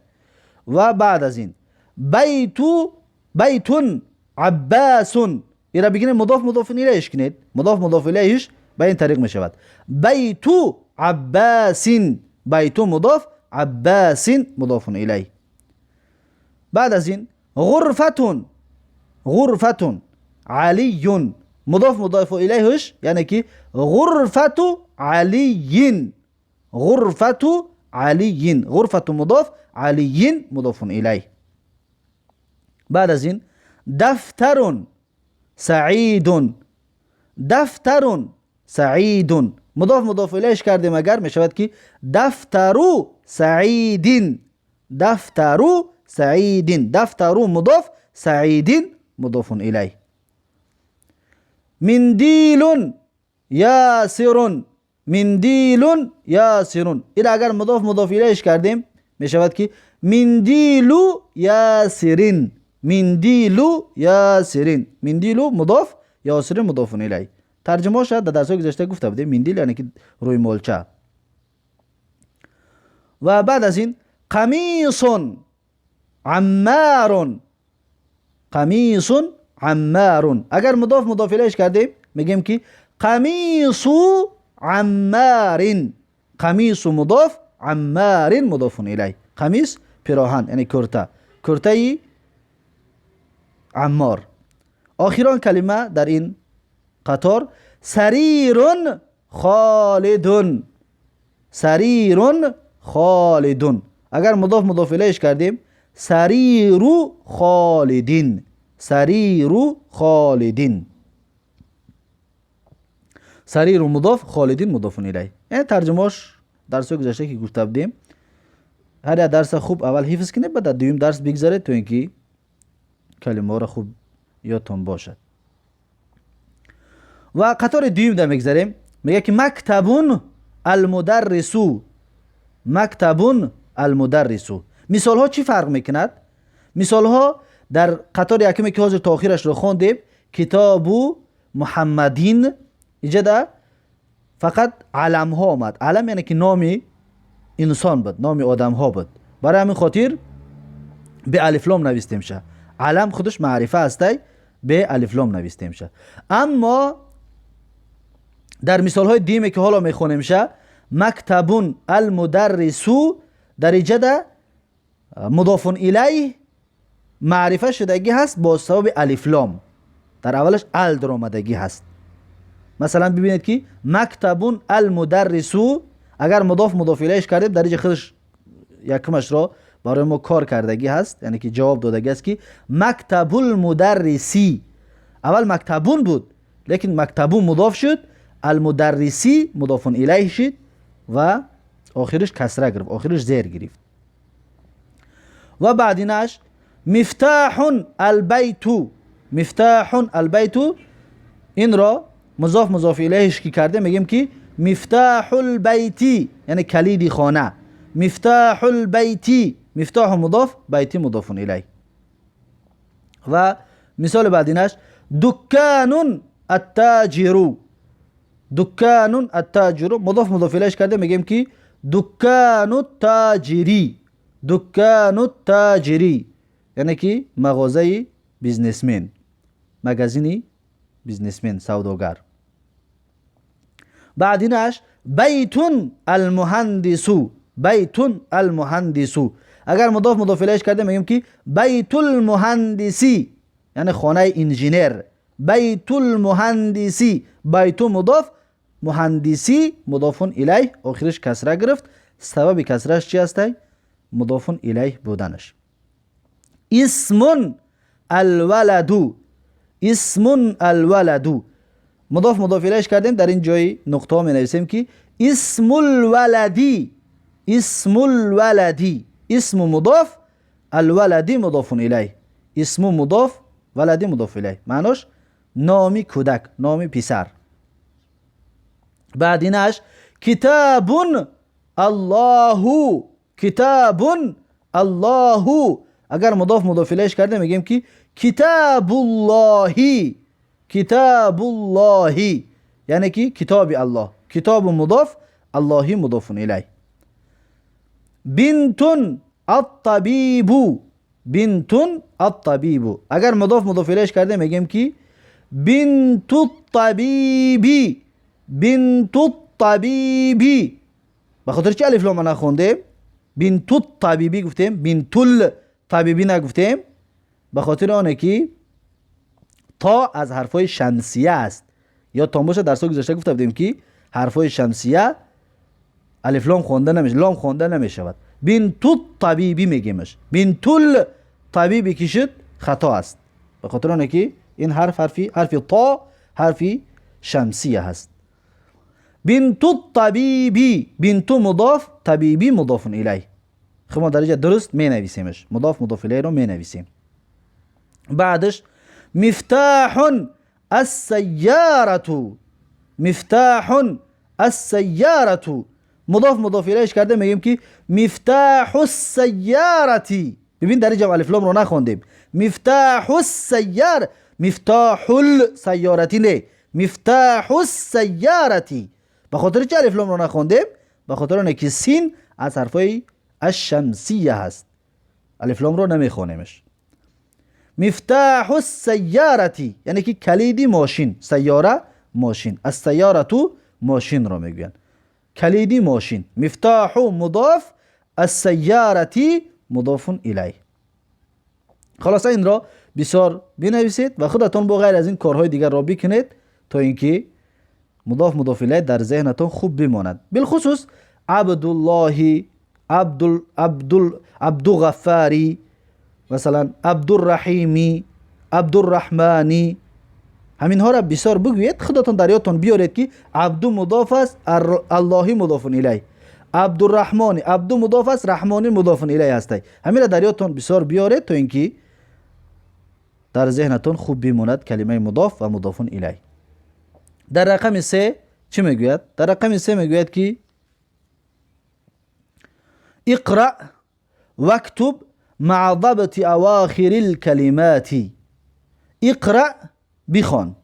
Ва баъд аз ин байту, байтун Аббасун. Ира бигирем, мудоф мудофун илайҳиш кунед. Мудоф мудоф илайҳиш ба ин тариқ мешавад: байту Аббасин, байту мудоф, Аббасин мудофун илай. Баъд аз ин ғурфатун, ғурфатун Алиюн, мудоф мудофу илайҳиш, яъне ки ғурфату Алиин, ғурфату Алиин, ғурфату мудоф, Алиин мудофун илай. Баъд аз ин دفتر سعید، دفتر سعید. مضاف مضاف الیه کردیم اگر میشود که دفتر سعید، دفتر سعید، دفتر مضاف، سعید مضاف الیه. مندیل یاسر، مندیل یاسر. این اگر مضاف مضاف الیه کردیم میشود که مندیل یاسرین، مندیل یاسرین، مندیل مضاف، یاسر مضاف الیه. ترجمه شد در درس گذشته گفته بودیم مندیل یعنی که روی مالچه. و بعد از این قمیص عمار، قمیص عمار. اگر مضاف مضاف الیه کردیم میگیم که قمیص عمار، قمیص مضاف، عمار مضاف الیه. قمیص پیراهن یعنی کرته، کرته عمار. آخران کلمه در این قطار سریر خالد، سریر خالد. اگر مضاف مضاف الیه کردیم سریر خالدین، سریر خالدین، سریر مضاف، خالدین مضاف الیه. یعنی ترجمهش درس گذشته که گفته بودیم هر یک درس خوب اول حفظ کنید، بعد دویم درس بگذارید تا اینکه کلمه را خوب یادتان باشد. و قطار دویم ده میگذاریم، میگه که مکتبون المدرسو، مکتبون المدرسو. مثال ها چی فرق میکند؟ مثال ها در قطار یکمی که حاضر تا آخرش رو خواندیم کتابو محمدین، اینجا ده فقط علم ها آمد. علم یعنی که نامی انسان بود، نامی آدم ها بود. برای همین خاطر به الف لام نویستیم شه. علم خودش معرفه هستی، به الف لام نویستیم شه. اما در مثال های دیمه که حالا میخونیم شه مکتبون المدرسو، در اینجا ده مضاف الیه معرفه شدگی هست با سبب الف لام، در اولش ال در آمدگی هست. مثلا ببینید که مکتبون المدرسو اگر مضاف مضاف الیهش کردیم در اینجا خودش یکمش را برای ما کار کردگی هست، یعنی که جواب دادگی است که مکتب المدرسی. اول مکتبون بود لیکن مکتبون مضاف شد، المدرسی مضاف الیه شد و آخرش کسره گرفت، آخرش زیر گرفت. و بعدینش مفتاح البیت، مفتاح البیت، این را مضاف مضاف الیهش که کرده میگیم که مفتاح البیتی یعنی کلید خانه. مفتاح البیتی، مفتاح مضاف، بیتی مضاف الیه. و مثال بعدینش دکان التاجر، دکان التاجر، مضاف مضاف الیهش کرده میگیم که دکان التاجری، دکان التاجری یعنی که مغازه businessman، مگزینی businessman، سوداگر. بعدینش بیت المهندس، بیت المهندس، اگر مضاف مضاف الیهش کرده میگیم که بیت المهندسی یعنی خانه انجینر. بیت المهندسی، بیت مضاف، مهندسی مضاف الیه، آخرش کسره گرفت. سبب کسرش چی است؟ مضاف الیه بودنش. اسم الولد، اسم الولد، مضاف مضاف الیهش کردیم در این جای نقطه می نویسیم که اسم الولدی، اسم الولدی، اسم مضاف، الولدی مضاف الیه، اسم مضاف، ولدی مضاف الیه، معناش نامی کودک، نامی پسر. بعدینش کتاب الله، کتاب الله، اگر مضاف مضاف الیهش کرده میگیم که کتاب الله، کتاب الله یعنی که کتاب الله، کتاب مضاف، اللهی مضاف الیه. بنت الطبیب، بنت الطبیب، اگر مضاف مضاف الیهش کرده میگیم که بنت الطبیبی، بنت الطبیبی. به خاطر چی الف لام نخوندیم؟ بنت الطبیبی گفتیم، بنت الطبیبی نگفتیم، به خاطر آنه که تا از حرفای شمسیه است. یا تا باشه درس گذشته گفته بودیم که حرفای شمسیه الف لام خونده نمیشه، لام خونده نمیشود. بنت الطبیبی میگیمش، بنت الطبیبی که شد خطا است. به خاطر اونه که این حرف حرف تا حرفی شمسیه هست. بنت الطبیبی، بنت مضاف، طبیبی مضاف الیه. خب ما در اینجا درست می نویسیمش، مضاف مضاف الیه رو می نویسیم. بعدش مفتاح السیارة، مفتاح السیارة مضاف مضاف الیهش کرده، میگیم که مفتاح السیارة. ببین در اینجا الف لام رو نخوندیم. مفتاح السیار، مفتاح السیارة نه، مفتاح السیارة. به خاطر چه الف لام رو نخوندیم؟ به خاطر اینکه که سین از حرفای الشمسیه هست، الف لام رو نمیخونیمش. مفتاح السیارة یعنی که کلیدی ماشین، سیاره ماشین، السیاره ماشین رو میگوین، کلیدی ماشین. مفتاح مضاف، السیارة مضاف الیه. خلاصه این را بسیار بنویسید و خودتون با غیر از این کارهای دیگر را بکنید تا اینکه مضاف مضاف الیه در ذهنتون خوب بماند. بالخصوص عبدالله، عبدالغفاری، مثلا عبدالرحیمی، عبدالرحمانی، همینها را بسیار بگویید، خودتون در یادتون بیارید که عبد مضاف است، اللهی مضاف الیه، عبدالرحمن، عبد مضاف است، رحمانی مضاف الیه هست. همین را در یادتون بسیار بیارید تا اینکه در ذهنتون خوب بماند کلمه مضاف و مضاف الیه. در رقم 3 چی میگوید؟ در رقم 3 میگوید که اقرأ واكتب مع ضبط اواخر الكلمات. اقرأ بخوان،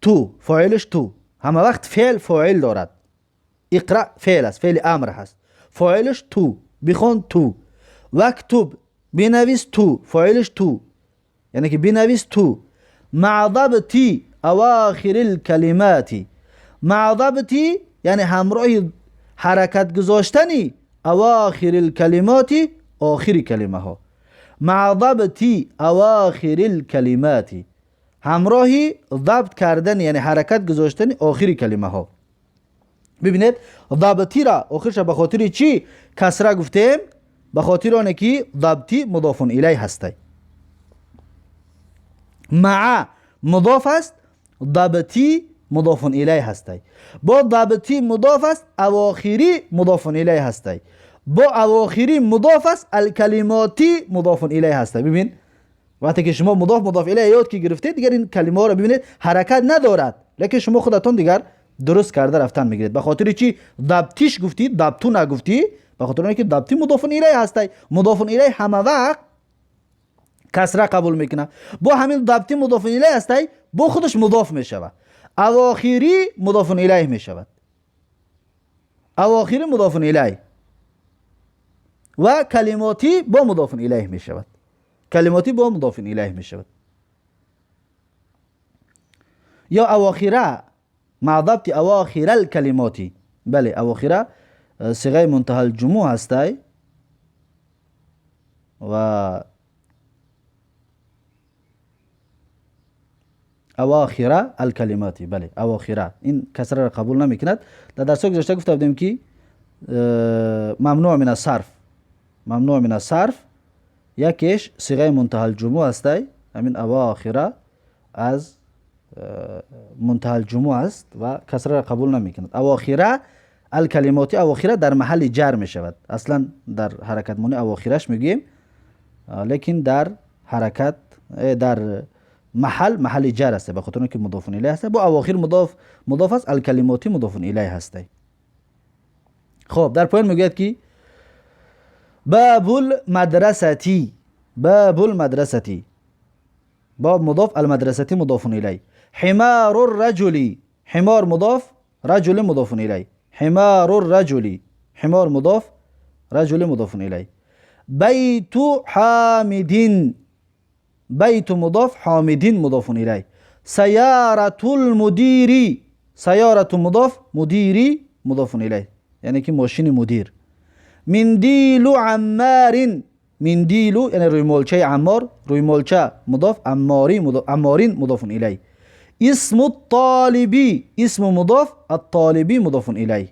تو فاعلش تو، همه وقت فعل فاعل دارد. اقرأ فعل است، فعل امر هست، فاعلش تو، بخوان تو. واكتب بنویس تو، فاعلش تو، یعنی که بنویس تو. مع ضبط اواخر الكلمات، مع ضبط یعنی همراه حرکت گذاشتنی اواخر الكلمات، آخر کلمه ها. مع ضبط اواخر الكلمات، همراه ضبط کردن یعنی حرکت گذاشتن آخر کلمه ها. ببینید ضبطی را آخرش به خاطر چی کسره گفتیم؟ به خاطر آنه که ضبطی مضاف الیه هسته. مع مضاف است، ضبطی مضاف الیه هسته. با ضبطی مضاف است، اواخری مضاف الیه هسته. با اواخری مضاف است، الکلماتی مضاف الیه هسته. ببین وقتی که شما مضاف مضاف الیه یاد که گرفتید دیگر این کلمه ها رو ببینید حرکت ندارد، لیکن شما خودتون دیگر درست کرده رفتن میگیرید. به خاطر چی ضبطیش گفتی ضبطو نگفتی؟ به خاطر اینکه ضبطی مضاف الیه هسته. مضاف الیه همه وقت کسره قبول میکنه، با همین ضبطی مضاف الیه هسته، با خودش مضاف میشود. اواخری مضاف الیه میشود، اواخری مضاف الیه و کلماتی با مضاف الیه میشود، کلماتی با مضاف الیه میشود. یا اواخره مع ضبط اواخر الکلماتی. بله اواخره صيغه منتهى الجموع هسته و اواخر الکلمات. بله اواخره این کسره را قبول نمیکند. در درس گذشته گفته بودیم که ممنوع من الصرف، ممنوع من الصرف یکیش صيغه منتهى الجموع هسته، همین اواخره از منتهى الجموع است و کسره را قبول نمیکند. اواخره الکلمات، اواخره در محل جر می شود. اصلا در حرکت مونی اواخرش میگیم، لیکن در حرکت در محل جر است، به خاطر اینکه مضاف الیه است. با اواخر مضاف است، الکلماتی مضاف الیه هست. خب در پایین میگوید که باب المدرستی، باب المدرستی، باب مضاف، المدرستی مضاف الیه. حمار الرجل، حمار مضاف، رجل مضاف الیه. حمار الرجل، حمار مضاف، رجل مضاف الیه. بیت حامد، بیت مضاف، حامد مضاف الیه. سیارة المدیر، سیارة مضاف، مدیری مضاف الیه، یعنی که ماشین مدیر. مندیل عمار، مندیل یعنی رویمالچه عمار، رویمالچه مضاف، عماری مضاف، عمارین مضاف الیه. اسم الطالبی، اسم مضاف، الطالبی مضاف الیه.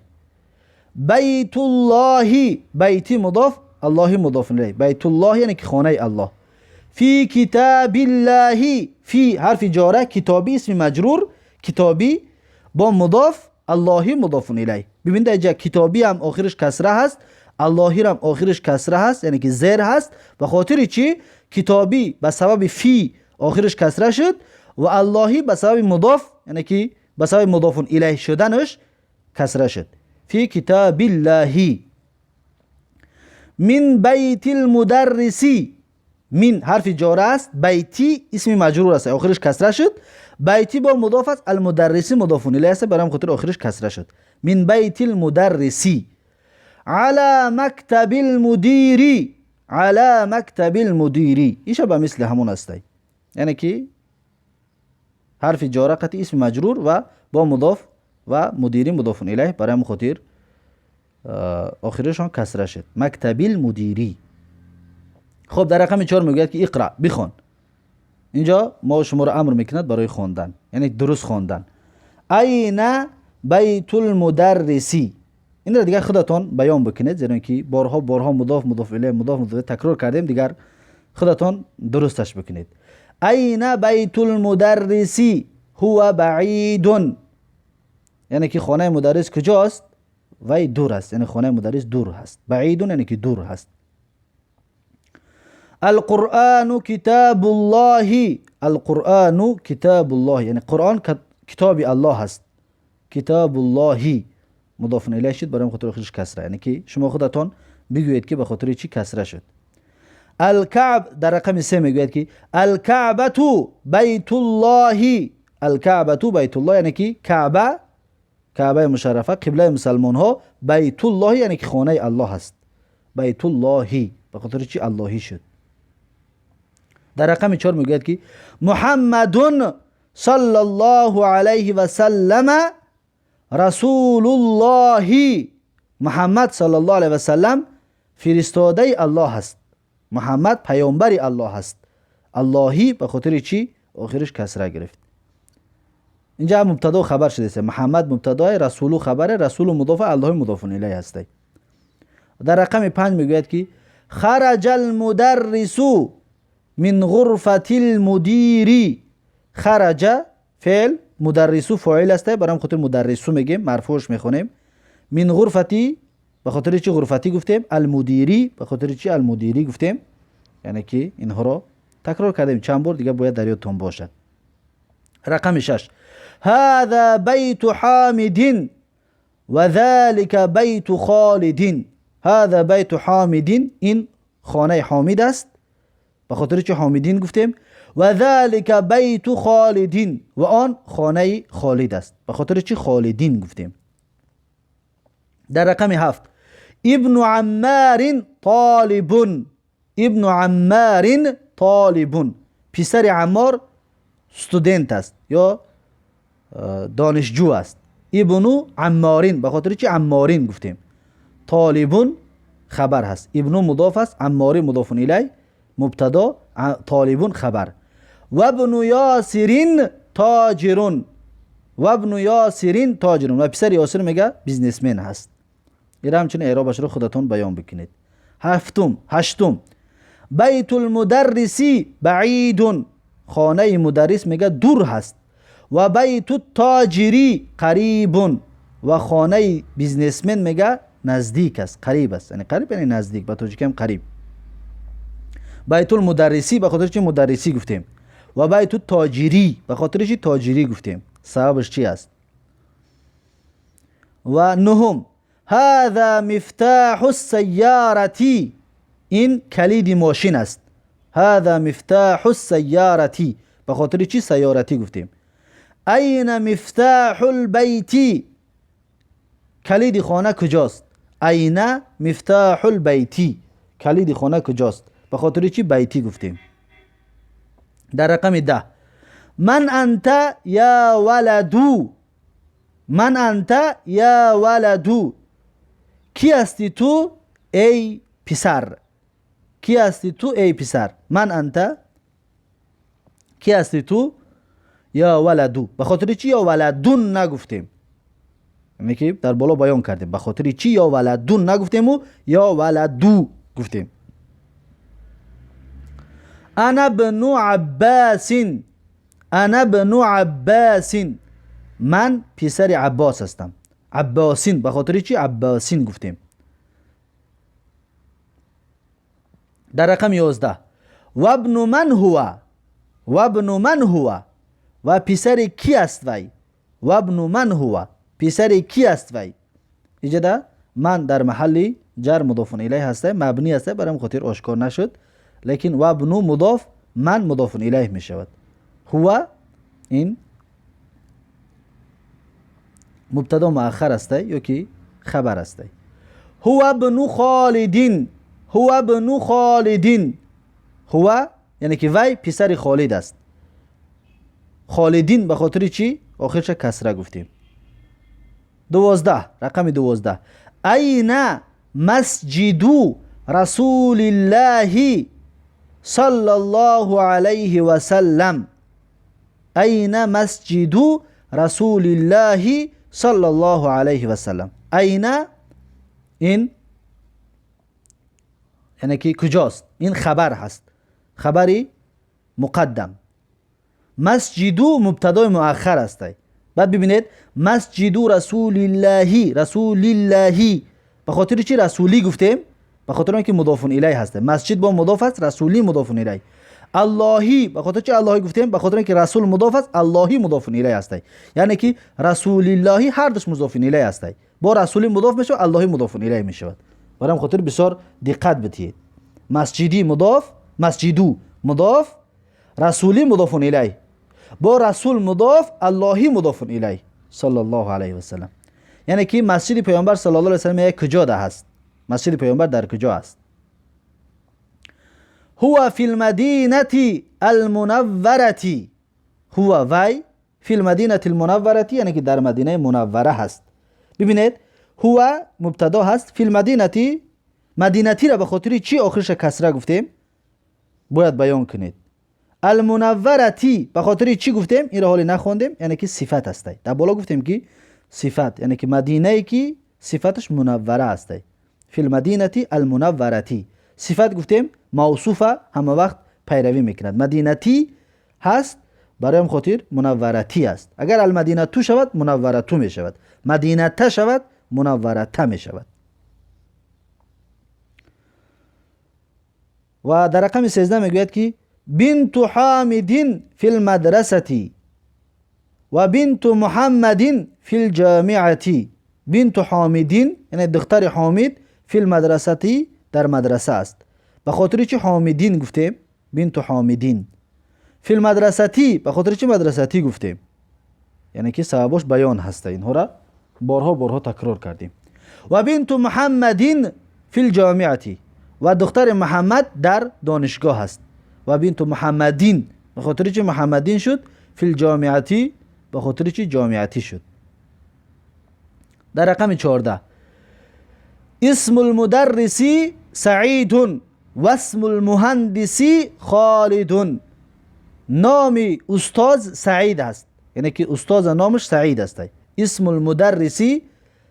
بیت الله، بیت مضاف، الله مضاف الیه. بیت الله یعنی که خانه الله. فی کتاب الله، فی حرف جاره، کتابی اسم مجرور، کتابی با مضاف، اللهی مضاف الیه. ببینید اینجا کتابی هم آخرش کسره هست، اللهی هم آخرش کسره هست، یعنی که زیر هست. به خاطر چی؟ کتابی به سبب فی آخرش کسره شد و اللهی به سبب مضاف، یعنی که به سبب مضاف الیه شدنش کسره شد. فی کتاب الله. من بیت المدرسی، من حرف جاره است، بیتی اسم مجرور است، آخرش کسره شد. بیتی با مضاف است، المدرسی مضاف الیه است، برام خاطر آخرش کسره شد. من بیت المدرسی. علی مکتب المدیری، علی مکتب المدیری، ایشا به مثل همون است، یعنی که حرف جاره قطعی اسم مجرور و با مضاف و مدیری مضاف الیه، برای خاطر آخرشان کسره شد. مکتب المدیری. خب در رقم 4 میگوید که اقرا، بخوان. اینجا ما شما را امر میکند برای خواندن، یعنی درست خواندن. این بیت المدرسی، این را دیگر خودتان بیان بکنید، زیرا که بارها بارها مضاف مضاف الیه مضاف مضاف تکرار کردیم، دیگر خودتان درستش بکنید. این بیت المدرسی هو بعید، یعنی که خانه مدرس کجاست؟ وی دور است، یعنی خانه مدرس دور هست. بعید یعنی که دور هست. القرآن کتاب الله، القرآن کتاب الله، یعنی قرآن کتاب الله هست. کتاب الله مضاف الیه شد، برای خاطر آخرش کسره، یعنی که شما خودتان بگویید که به خاطر چی کسره شد. الکعب در رقم 3 میگوید که الکعبه بیت الله، الکعبه بیت الله، یعنی که کعبه، کعبه مشرفه، قبله مسلمان ها، بیت الله یعنی که خانه الله هست. بیت الله به خاطر چی اللهی شد. در رقم 4 میگوید که محمد صلی الله علیه و سلم رسول الله، محمد صلی الله علیه و سلم فرستاده الله هست. محمد پیامبر الله هست. اللهی به خاطر چی آخرش کسره گرفت. اینجا مبتدا و خبر شده است. محمد مبتدا، رسول خبر، رسول مضاف، الله مضاف الیه هست. در رقم 5 میگوید که خرج المدرس من غرفة المدیر. خرج فعل، مدرسو فاعل است، برام خاطر مدرسو میگیم، مرفوعش میخونیم. من غرفتی به خاطر چی غرفتی گفتیم؟ المدیری به خاطر چی المدیری گفتیم؟ یعنی که اینها رو تکرار کردیم چند بار دیگه، باید در یادتون باشد. رقم 6 هذا بیت حامد و ذلك بیت خالد. هذا بیت حامد، این خانه حامد است، به خاطر چی حامدین گفتیم؟ و ذلك بیت خالدین، و آن خانه خالد است، به خاطر چی خالدین گفتیم؟ در رقم 7 ابن عمار طالب، ابن عمار طالب، پسر عمار student است یا دانشجو است. ابن عمارین به خاطر چی عمارین گفتیم؟ طالبون خبر هست، ابن مضاف است، عماری مضاف الیه مبتدا، طالبون خبر. و ابن یاسرین تاجرون، و ابن یاسرین تاجرون، و پسر یاسر میگه businessman هست. این همچنین اعرابش رو خودتون بیان بکنید. هشتم بیت المدرسی بعید، خانه مدرس میگه دور هست. و بیت التاجری قریب، و خانه businessman میگه نزدیک است، قریب است، یعنی قریب یعنی نزدیک، به تاجیکی هم قریب. بیت المدرسی به خاطر چی مدرسی گفتیم؟ و بیت التاجری به خاطر چی تاجری گفتیم؟ سببش چی است؟ و نهم هذا مفتاح السیارة، این کلید ماشین است. هذا مفتاح السیارة به خاطر چی سیارتی گفتیم؟ این مفتاح البیت، کلید خانه کجاست؟ این مفتاح البیت، کلید خانه کجاست؟ به خاطر چی بیتی گفتیم؟ در رقم 10 من انت یا ولدو، من انت یا ولدو، کی هستی تو ای پسر؟ کی هستی تو ای پسر؟ من انت، کی هستی تو یا ولدو. به خاطر چی یا ولدون نگفتیم؟ یعنی که در بالا بیان کردیم به خاطر چی یا ولدون نگفتیم و یا ولدو گفتیم. أنا ابن عباس، أنا ابن عباس، من پسر عباس هستم. عباسین به خاطر چی عباسین گفتیم؟ در رقم 11 و ابن من هو، و ابن من هو، و پسر کی است وی؟ و ابن من هو، پسر کی است وی؟ اینجا من در محل جر مضاف الیه هسته، مبنی هسته، برام خاطر آشکار نشد، لیکن و ابن مضاف، من مضاف الیه می شود. هو این مبتدا مؤخر است یا که خبر است. هو ابن خالدین، هو ابن خالدین، هو یعنی که وی پسر خالد است. خالدین به خاطر چی؟ آخرش کسره گفتیم. 12 رقم 12 این مسجد رسول الله صلی الله علیه و سلم، این مسجد رسول الله صلی الله علیه و سلم. این این یعنی که کجاست؟ این خبر هست، خبری مقدم. مسجد مبتدای مؤخر است. بعد ببینید مسجد رسول الله، رسول الله به خاطر چی رسولی گفتیم؟ به خاطر اینکه مضاف الیه هست. مسجد با مضاف است، رسولی مضاف الیه. اللهی به خاطر چی اللهی گفتیم؟ به خاطر اینکه رسول مضاف است، اللهی مضاف الیه است. یعنی که رسول اللهی هر دوش مضاف الیه است. با رسولی مضاف میشه، اللهی مضاف الیه میشود. برام خاطر بسیار دقت بدهید. مسجدی مضاف، مسجدو مضاف، رسولی مضاف الیه، با رسول مضاف، اللهی مضاف الیه صلی الله علیه و سلم. یعنی که مسجد پیامبر صلی الله علیه و سلم یک کجا ده هست؟ مسجد پیامبر در کجا است؟ هو فی المدینه المنوره، هو وی فی المدینه المنوره یعنی که در مدینه منوره هست. ببینید هو مبتدا هست، فی المدینه، مدینتی را به خاطر چی آخرش کسره گفتیم؟ باید بیان کنید. المنورتی به خاطر چی گفتیم؟ این را حالی نخوندیم، یعنی که صفت است. در بالا گفتیم که صفت، یعنی که مدینه ای که صفتش منوره است. فی المدینه المنورتی صفت گفتیم موصوفه، همه وقت پیروی میکند. مدینتی هست، برایم خاطر منورتی است. اگر المدینه تو شود منورتو میشود، مدینه تا شود منورته میشود. و در رقم 13 میگوید که بنت حامد فی المدرسة و بنت محمد فی الجامعة. بنت حامد یعنی دختر حامد، فی المدرسة در مدرسه است. به خاطر چی حامدین گفتیم؟ بنت حامدین. فی المدرسة به خاطر چی مدرستی گفتیم؟ یعنی که سببش بیان هسته. اینها را بارها بارها تکرار کردیم. و بنت محمد فی الجامعة و دختر محمد در دانشگاه است. و بنت محمدین به خاطر چی محمدین شد؟ فی الجامعة به خاطر چی جامعتی شد. در رقم 14 اسم المدرس سعید و اسم المهندس خالد. نام استاد سعید است، یعنی که استاد نامش سعید است. اسم المدرس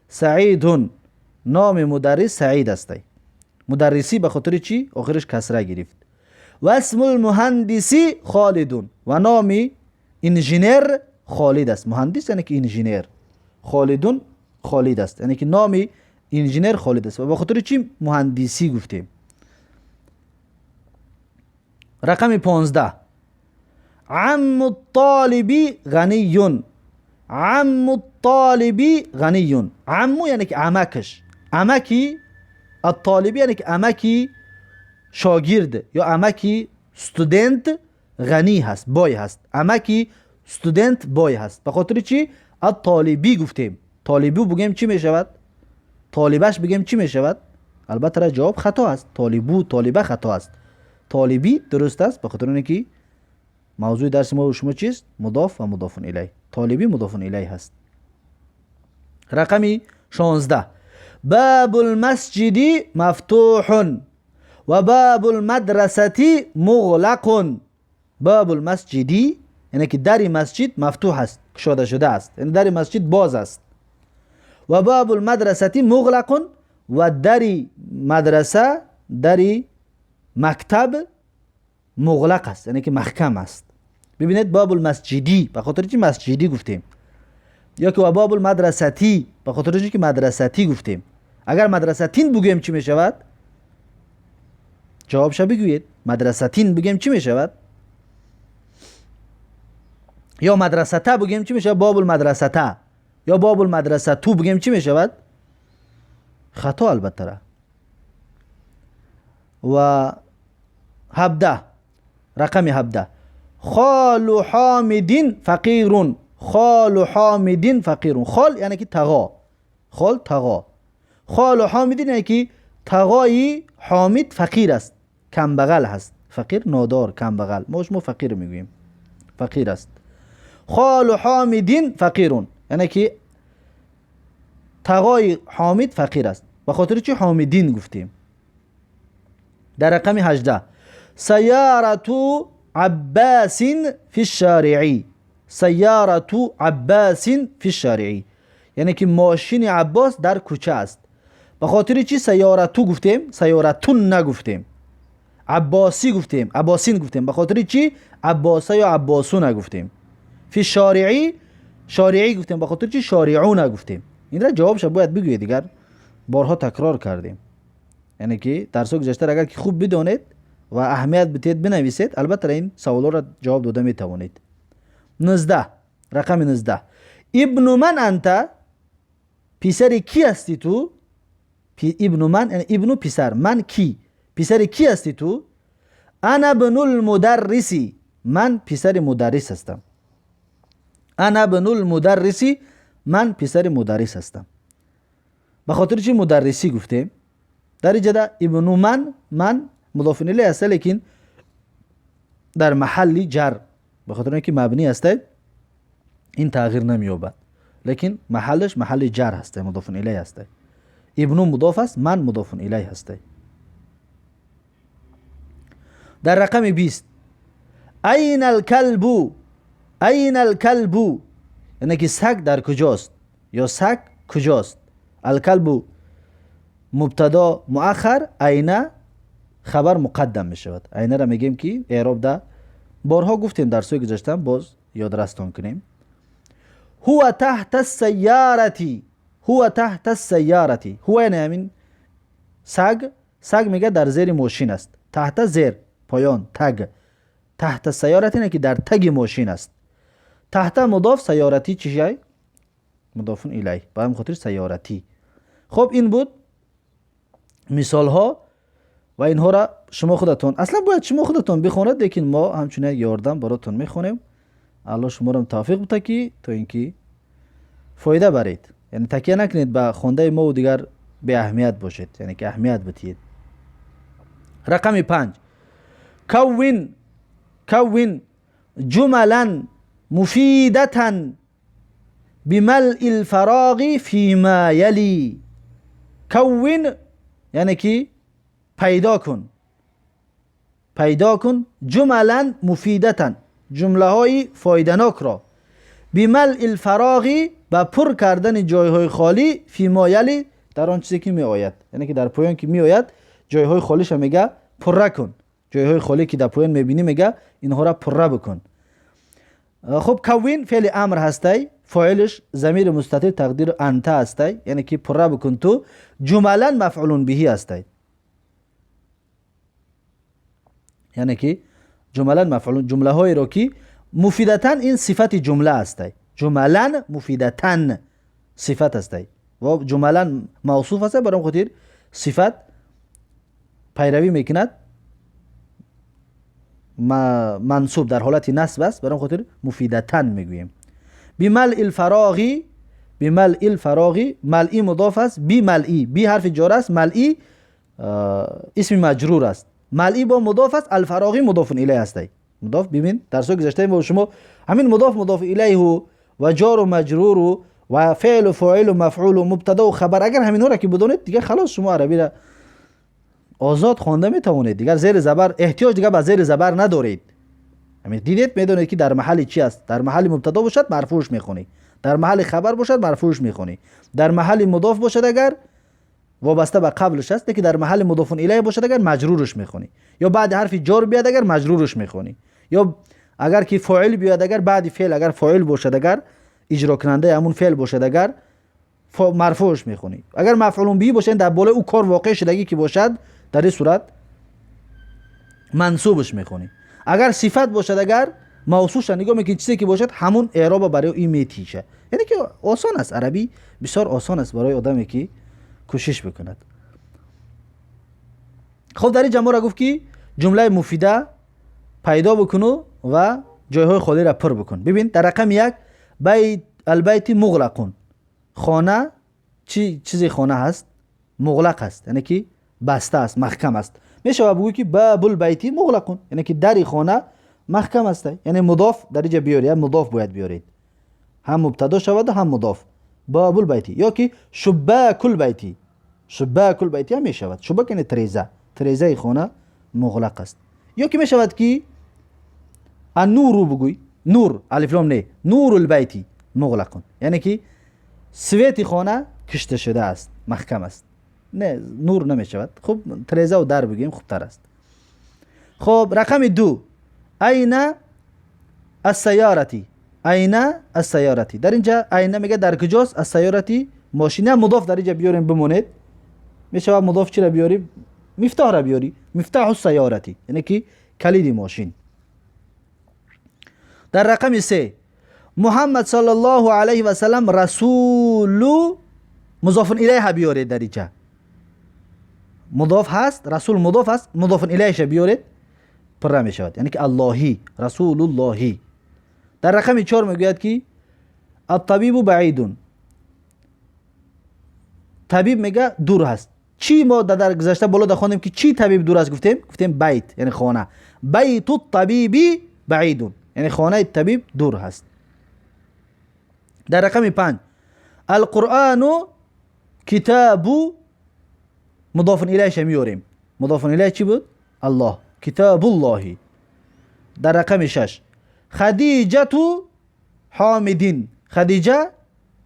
سعید، نام مدرس سعید است. مدرسی به خاطر چی؟ آخرش کسره گرفت. و اسم المهندس خالد و نام انجینر خالد است. مهندس یعنی که انجینر، خالدون خالد است، یعنی که نام انجینر خالد است. و به خاطر چی مهندسی گفتیم؟ رقم 15 عم الطالب غنی. عم الطالب غنی. عمو یعنی که عمکش، عمکی الطالب یعنی که عمکی شاگرد یا عمکی student غنی هست، بای هست. عمکی student بای هست. به خاطر چی الطالبی گفتیم؟ طالبی بگیم چی میشود؟ طالبش بگیم چی میشود؟ البته جواب خطا است. طالبو طالبه خطا است، طالبی درست است. به خاطر اینکه موضوع درس ما و شما چیست؟ مضاف و مضاف الیه. طالبی مضاف الیه هست. رقم 16 باب المسجد مفتوح و باب المدرسة مغلق. باب المسجد یعنی که در مسجد مفتوح است، گشاده شده است، یعنی در مسجد باز است. و باب المدرسة مغلق و در مدرسه، در مکتب مغلق است، یعنی که محکم است. ببینید باب المسجدی به خاطر چی مسجدی گفتیم، یا که باب المدرستی به خاطر چی که مدرستی گفتیم. اگر مدرستین بگوییم چی میشود؟ جوابش بگویید. مدرستین بگیم چی میشود؟ یا مدرسته بگیم چی میشود؟ باب المدرسته یا باب المدرسه تو بگیم چی میشود؟ خطا البته را. و 17، رقم 17، خال حامد فقیر. خال حامد فقیر. خال یعنی که تغا، خال تغا. خال حامد یعنی که تغای حامد فقیر است، کم بغل هست. فقیر نادار، کم بغل، ما شما فقیر میگوییم، فقیر است. خال حامد فقیر یعنی که تغای حامد فقیر است. به خاطر چی حامدین گفتیم؟ در رقم 18، سیارة عباس فی الشارع. سیارة عباس فی الشارع یعنی که ماشین عباس در کوچه است. به خاطر چی سیارتو گفتیم، سیارتون نگفتیم؟ عباسی گفتیم، عباسین گفتیم. به خاطر چی عباسه یا عباسو نگفتیم؟ فی شارعی، شارعی گفتیم. به خاطر چی شارعو نگفتیم؟ این را جوابش باید بگوید، دیگر بارها تکرار کردیم. یعنی که درس گذشته اگر که خوب بدانید و اهمیت بدید بنویسید، البته این سوالا را جواب داده میتوانید. 19، رقم 19، ابن من انت، پسر کی هستی تو؟ ابن من یعنی ابن پسر، من کی، پسر کی هستی تو؟ انا ابن المدرسی، من پسر مدرس هستم. انا ابن المدرسی، من پسر مدرس هستم. به خاطر چی مدرسی گفتیم؟ در اینجا ابن من، من مضاف الیه است، لیکن در محل جر، به خاطر اینکه مبنی است این تغییر نمییابد، لیکن محلش محل جر هست، مضاف الیه است. ابن مضاف است، من مضاف الیه هست. در رقم 20، این الکلب. این الکلب یعنی که سگ در کجاست یا سگ کجاست. الکلب مبتدا مؤخر، عینه خبر مقدم می شود. عینه را میگیم که اعراب ده بارها گفتیم در سوی گذشتم، باز یادرستان کنیم. هو تحت السیارة. هو تحت السیارة. هو یعنی همین سگ، سگ میگه در زیر ماشین است. تحت زیر، پایان، تگ. تحت السیارة یعنی که در تگ ماشین است. تحت مضاف، سیارتی چی؟ مضاف الیه، به همین خاطر سیارتی. خب این بود مثال ها و اینها را شما خودتون اصلا باید شما خودتون بخونید، لیکن ما همچنین یاردم براتون میخونیم. الله شما را توفیق بده که تا اینکه فایده برید، یعنی تکیه نکنید به خونده ما و دیگر به اهمیت باشید، یعنی که اهمیت بدید. رقم 5، کون. کون جملا مفیدة بملء الفراغ فيما يلي. کون یعنی که پیدا کن، پیدا کن جملا مفیدة، جمله های فایدناک را، بملء الفراغ به پر کردن جایهای خالی، فيما يلي در آن چیزی که می آید، یعنی که در پایان که می آید جایهای خالیش میگه پره کن. جایهای خالی که در پایان میبینی میگه اینها را پره بکن. خب کون فعل امر هستی، فاعلش ضمیر مستتر تقدیر انت هستی، یعنی که پره بکن تو. جملا مفعول به هستی، یعنی که جملا مفعول، جمله های رو که مفیدتن این صفت جمله هستی، جملا مفیدتن صفت هستی و جملا موصوف هستی، برام خاطر صفت پیروی میکند منصوب در حالت نصب است، برام خاطر مفیدتن میگوییم. بملء الفراغ، بملء الفراغ، ملئی مضاف است، بی ملئی، بی حرف جر است، ملئی اسم مجرور است، ملئی با مضاف است، الفراغی مضاف الیه است. مضاف ببین در سو گذشته ما شما همین مضاف مضاف الیه و جار و مجرور و فعل و فاعل و مفعول و مبتدا و خبر، اگر همینها را که بدونید دیگه خلاص شما عربی را آزاد خوانده میتوانید، دیگر زیر زبر احتیاج دیگه به زیر زبر ندارید. همین دیدید میدونید که در محل چی است، در محل مبتدا باشد مرفوعش میخونی، در محل خبر باشد مرفوعش میخونی، در محل مضاف باشد اگر وابسته به قبلش است، که در محل مضاف الیه باشد اگر مجرورش میخونی. ё баъди ҳарфи ҷор биёяд агар, маҷрурш мехонӣ, ё агар ки фоил биёяд агар, баъди феъл агар фоил бошад, агар иҷрокунандаи ҳамун феъл бошад агар, марфӯъш мехонӣ. Агар мафъулун биҳӣ бошад, дар болои ӯ кор воқеъ шудагӣ ки бошад, дар ин сурат мансубш мехонӣ. Агар сифат бошад агар, мавсуфша нигоҳ мекунӣ, чизе ки бошад, ҳамун эъроба барои ин метиша. Яъне ки осон аст, арабӣ бисёр осон аст барои одаме ки кӯшиш бикунад. Хуб, дар ин ҷа моро гуфт ки ҷумлаи муфида пайдо бикуну ва ҷойҳои холиро пур бикун. Бибин, дар рақами 1: байт البيت مغلق. Хона чӣ чизи хона ҳаст? مغلق аст, яъне ки баста аст, маҳкам аст. Мешавад бигӯй ки باب البيت مغلق, яъне ки дари хона маҳкам аст. Яъне мудоф дар инҷа биёред, я мудоф бояд биёред, ҳам мубтадо шавад, ҳам мудоф. باب البيت ё ки شباك البيت. شباك البيت ҳам мешавад. شباك яъне треза, трезаи хона مغلق аст. Ё ки мешавад ки النور бигӯй, نور, алифлом не, نور البيت مغلق, яъне ки свети хона кишта шудааст, маҳкам аст. Не, نور намешавад. Хуб, трезаву дар бигӯем, хубтар аст. Хуб, рақами 2: أين السيارة. أين السيارة. Дар инҷа أين мега дар куҷост, السيارة мошин. Я мудоф дар инҷа биёрем, бимонед. Мешавад мудоф чира биёрӣ? Мифтоҳра биёрӣ, مفتاح السيارة, яъне ки калиди мошин. Дар рақами 3: Муҳаммад صلى الله عليه وسلم رسول مضاف إليه биёред. Дар инҷа мудоф ҳаст, رسول мудоф аст, مضاف إليه ша биёред, пурра мешавад, яъне ки الله, رسول الله. Дар рақами 4 мегӯяд ки الطبيب بعيد. Табиб мега дур ҳаст. Чӣ мо дар гузашта боло да хондем ки чӣ табиб дур аст гуфтем? Гуфтем بيت, яъне хона. بيت الطبيب بعيد, яъне хонаи табиб дур ҳаст. Дар рақами 5: القرآن كتاب مضاف إليه ша меёрем. مضاف إليه чӣ буд? الله, كتاب الله. Дар рақами 6: خديجة حامد. Хадиҷа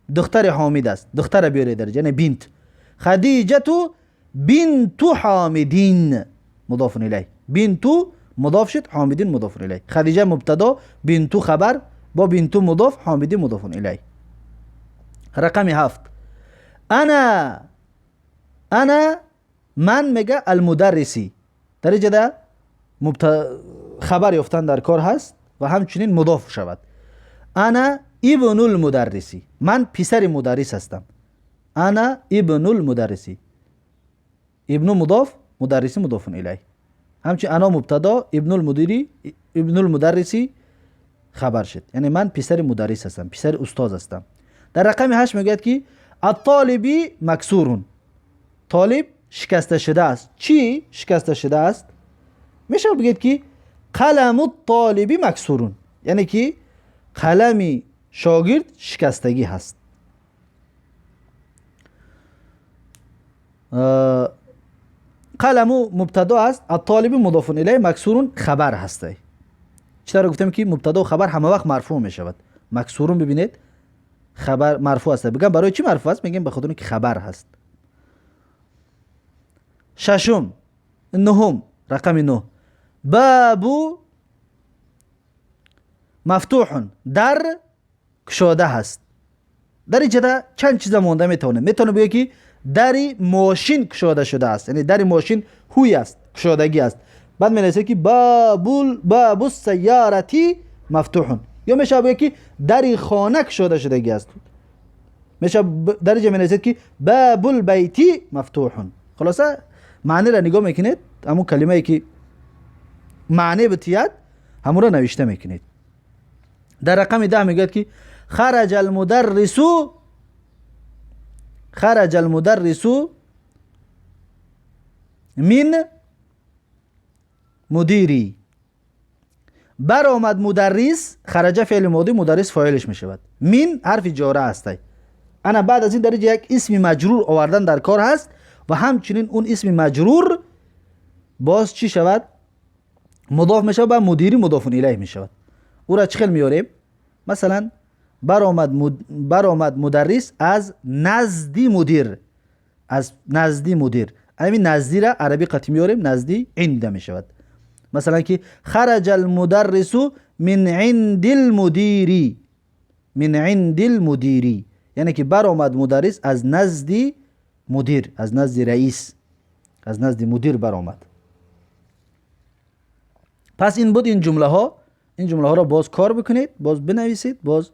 духтари Ҳомид аст. Духтара биёред дар, яъне بنت. خديجة بنت حامد مضاف إليه. بنت مضاف شد, حامد مضاف إليه. خدیجه مبتدا, بنت خبر, با بنت مضاف, حامد مضاف إليه. رقم 7: أنا, أنا من мега المدرس. Дар инҷа хабар ёфтан дар кор ҳаст ва ҳамчунин мудоф шавад. أنا ابن المدرس, ман писари мударрис ҳастам. أنا ابن المدرس, ابن مضاف, مدرس مضاف إليه. Ҳамчунин أنا мубтадо, ابن المدير, ابن المدرس хабар шуд, яъне ман писари мударрис ҳастам, писари устоз ҳастам. Дар рақами 8 мегӯяд ки الطالب مكسور. Толиб шикаста шудааст. Чӣ шикаста шудааст? Мешавад бигӯед ки قلم الطالب مكسور, яъне ки қалами шогирд шикастагӣ ҳаст. قلم мубтадо аст, الطالب مضاف إليه, مكسور хабар ҳастай. Чӣ тавр гуфтем ки мубтадо хабар ҳама вақт марфӯъ мешавад? مكسور, бибинед, хабар марфӯъ аст. Бигам, барои чӣ марфӯъ аст? Мегем, ба хотире ки хабар ҳаст. Шашум, нуҳум, рақами 9: باب مفتوح. Дар кушода ҳаст. Дар инҷада чанд чиза монда метавонем. Метавонем бигӯем ки дари мошин кушода шудааст, яъне дари мошин ҳуй аст, кушодагӣ аст. Баъд менависед ки باب السيارة مفتوح. Ё мешавад бигӯед ки дари хона кушода шудагӣ аст. Мешавад дар инҷа менависед ки باب البيت مفتوح. Хулоса, маъниро нигоҳ мекунед, ҳамун калимае ки маъне битиҳад, ҳамонро навишта мекунед. Дар рақами 10 мегӯяд ки خرج المدرس, خرج المدرس من مديري. Баромад мударрис. خرج феъли модӣ, مدرس фоилиш мешавад, من ҳарфи ҷора ҳастай. Ана баъд аз ин дар инҷа як исми маҷрур овардан дар кор ҳаст ва ҳамчунин он исми маҷрур боз чӣ шавад? Мудоф мешавад ба مديري, مضاف إليه мешавад. Ӯра чӣ хел меёрем? Масалан, баромад мударрис аз назди мудир, аз назди мудир. Ҳамин наздира арабӣ қатӣ меёрем, назди عند мешавад. مثلا که خرج المدرس من عند المدیر، من عند المدیر، یعنی که برآمد مدرس از نزد مدیر، از نزد رئیس، از نزد مدیر برآمد. پس این بود این جمله ها. این جمله ها را باز کار بکنید، باز بنویسید، باز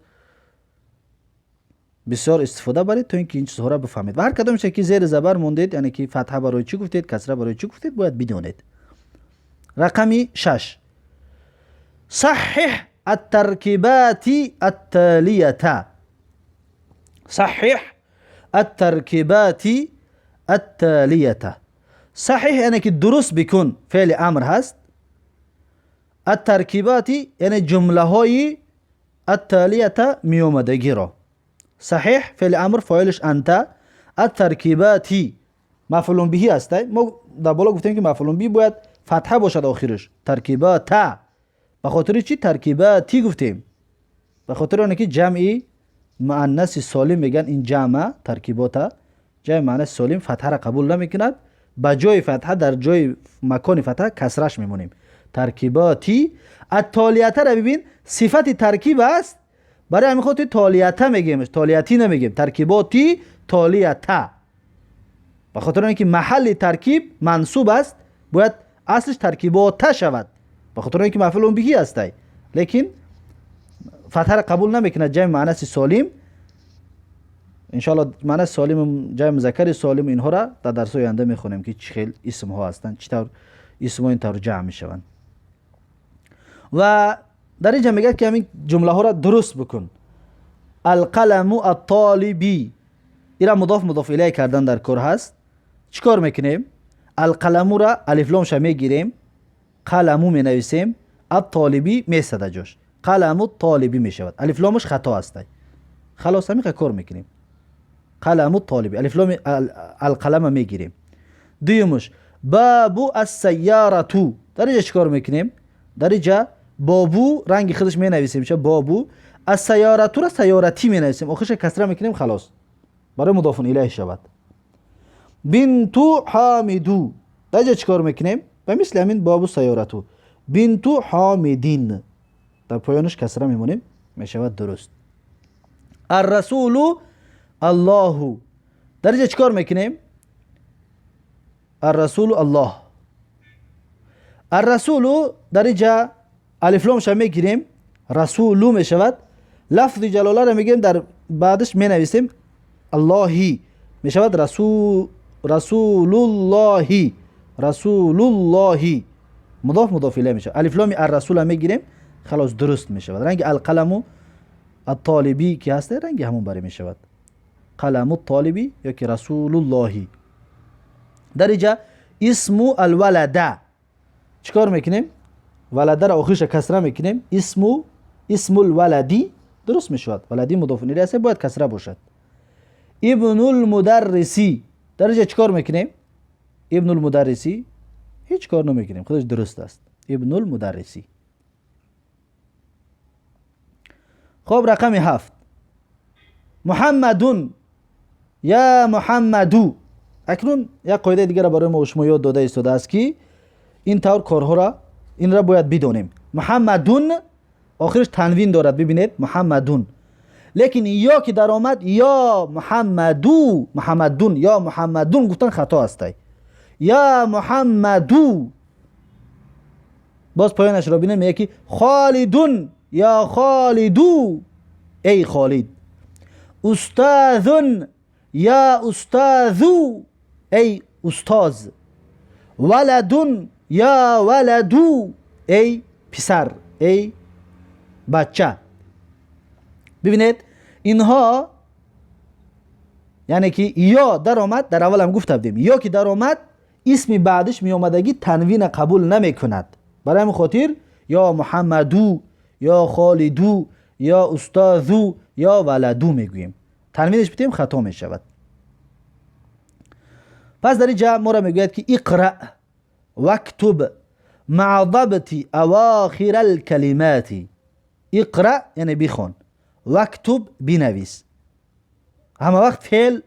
بسیار استفاده برید تا اینکه این چیزها را بفهمید. و هر کدامش که زیر زبر موندید، یعنی که فتحه برای چی گفتید، کسره برای چی گفتید، باید بدانید. رقمی 6، صحح الترکیبات التالیه. صحح الترکیبات التالیه. صحیح یعنی که درست بکن، فعل امر هست. الترکیبات یعنی جمله های التالیه میومدگی را. صحیح فعل امر فاعلش انت، الترکیبات مفعول به هست. ما در بالا گفتیم که مفعول به باید فتحه باشد آخرش. ترکیبات به خاطر چی ترکیباتی گفتیم؟ به خاطر آنکه جمعی مؤنث سالم میگن این جمع ترکیبات، جمع مؤنث سالم فتحه را قبول نمیکند، به جای فتحه در جای مکان فتحه کسرش میمونیم. ترکیباتی التالیته را ببین، صفت ترکیب است، برای همین خاطر تالیته میگیم، تالیتی نمیگیم، ترکیباتی تالیته، به خاطر اینکه محل ترکیب منصوب است، باید اصلش ترکیباته شود، به خاطر اینکه مفعول به است، لیکن فتحه را قبول نمیکند جمع مؤنث سالم. ان شاء الله مؤنث سالم، جمع مذکر سالم، اینها را در درس آینده میخونیم که چه خیل اسم ها هستند، چطور اسم ها اینطور جمع میشوند. و در اینجا میگه که همین جمله ها را درست بکن. القلم الطالبی، ایرا مضاف مضاف الیه کردن در کار هست. چیکار میکنیم؟ القلم را الف لامش میگیریم، قلمو می نویسیم، الطالبی میستد جاش، قلم الطالبی میشود. الف لامش خطا است، خلاص همین کار میکنیم. قلم الطالبی، الف لام القلم میگیریم. دویمش باب السیاره، در اینجا چیکار میکنیم؟ در اینجا بابو رنگ خودش می نویسیم، میشه بابو. السیاره را سیارتی می نویسیم، آخرش کسره میکنیم، خلاص برای مضاف الیه شود. بنت حامدو، در اینجا چیکار میکنیم؟ به مثل همین بابو سیارتو، بنت حامدین، در پایانش کسره میمونیم، میشود درست. الرسول الله، در اینجا چیکار میکنیم؟ الرسول الله، الرسول در اینجا الف لامش میگیریم، رسولو میشود. لفظ جلاله را میگیم، در بعدش می نویسیم اللهی، میشود رسول اللهی، رسول اللهی، مضاف مضاف الیه میشود. الف لام الرسول میگیریم، خلاص درست میشود. رنگ القلم الطالبی که هست رنگ همون بری میشود، قلم الطالبی یا که رسول اللهی. در اینجا اسم الولد چیکار میکنیم؟ ولده را آخرش کسره میکنیم، اسم الولدی درست میشود. ولدی مضاف الیه است، باید کسره باشد. ابن المدرسی، در اینجا چیکار میکنیم؟ ابن المدرسی هیچ کار نمیکنیم، خودش درست است، ابن المدرسی. خب رقم 7، محمدون یا محمدو. اکنون یک قاعده دیگر برای ما شما یاد داده ایستاده است که این طور کارها را این را باید بدانیم. محمدون آخرش تنوین دارد، ببینید محمدون، لیکن یا که در آمد یا محمدو، محمدون یا محمدون گفتن خطا است. یا محمدو، باز پایانش را ببینیم، میگه که خالدون یا خالدو، ای خالد. استاذون یا استاذو، ای استاذ. ولدون یا ولدو، ای پسر، ای بچه. ببینید اینها یعنی که یا در آمد، در اول هم گفته بودیم یا که در آمد اسم بعدش می آمدگی تنوین قبول نمی کند. برای همین خاطر یا محمدو یا خالدو یا استاذو یا ولدو میگوییم، تنوینش بتیم خطا می شود. پس در اینجا ما را میگوید که اقرأ واكتب مع ضبط اواخر الكلمات. اقرأ یعنی بخوان، واكتب بنویس. همه وقت فعل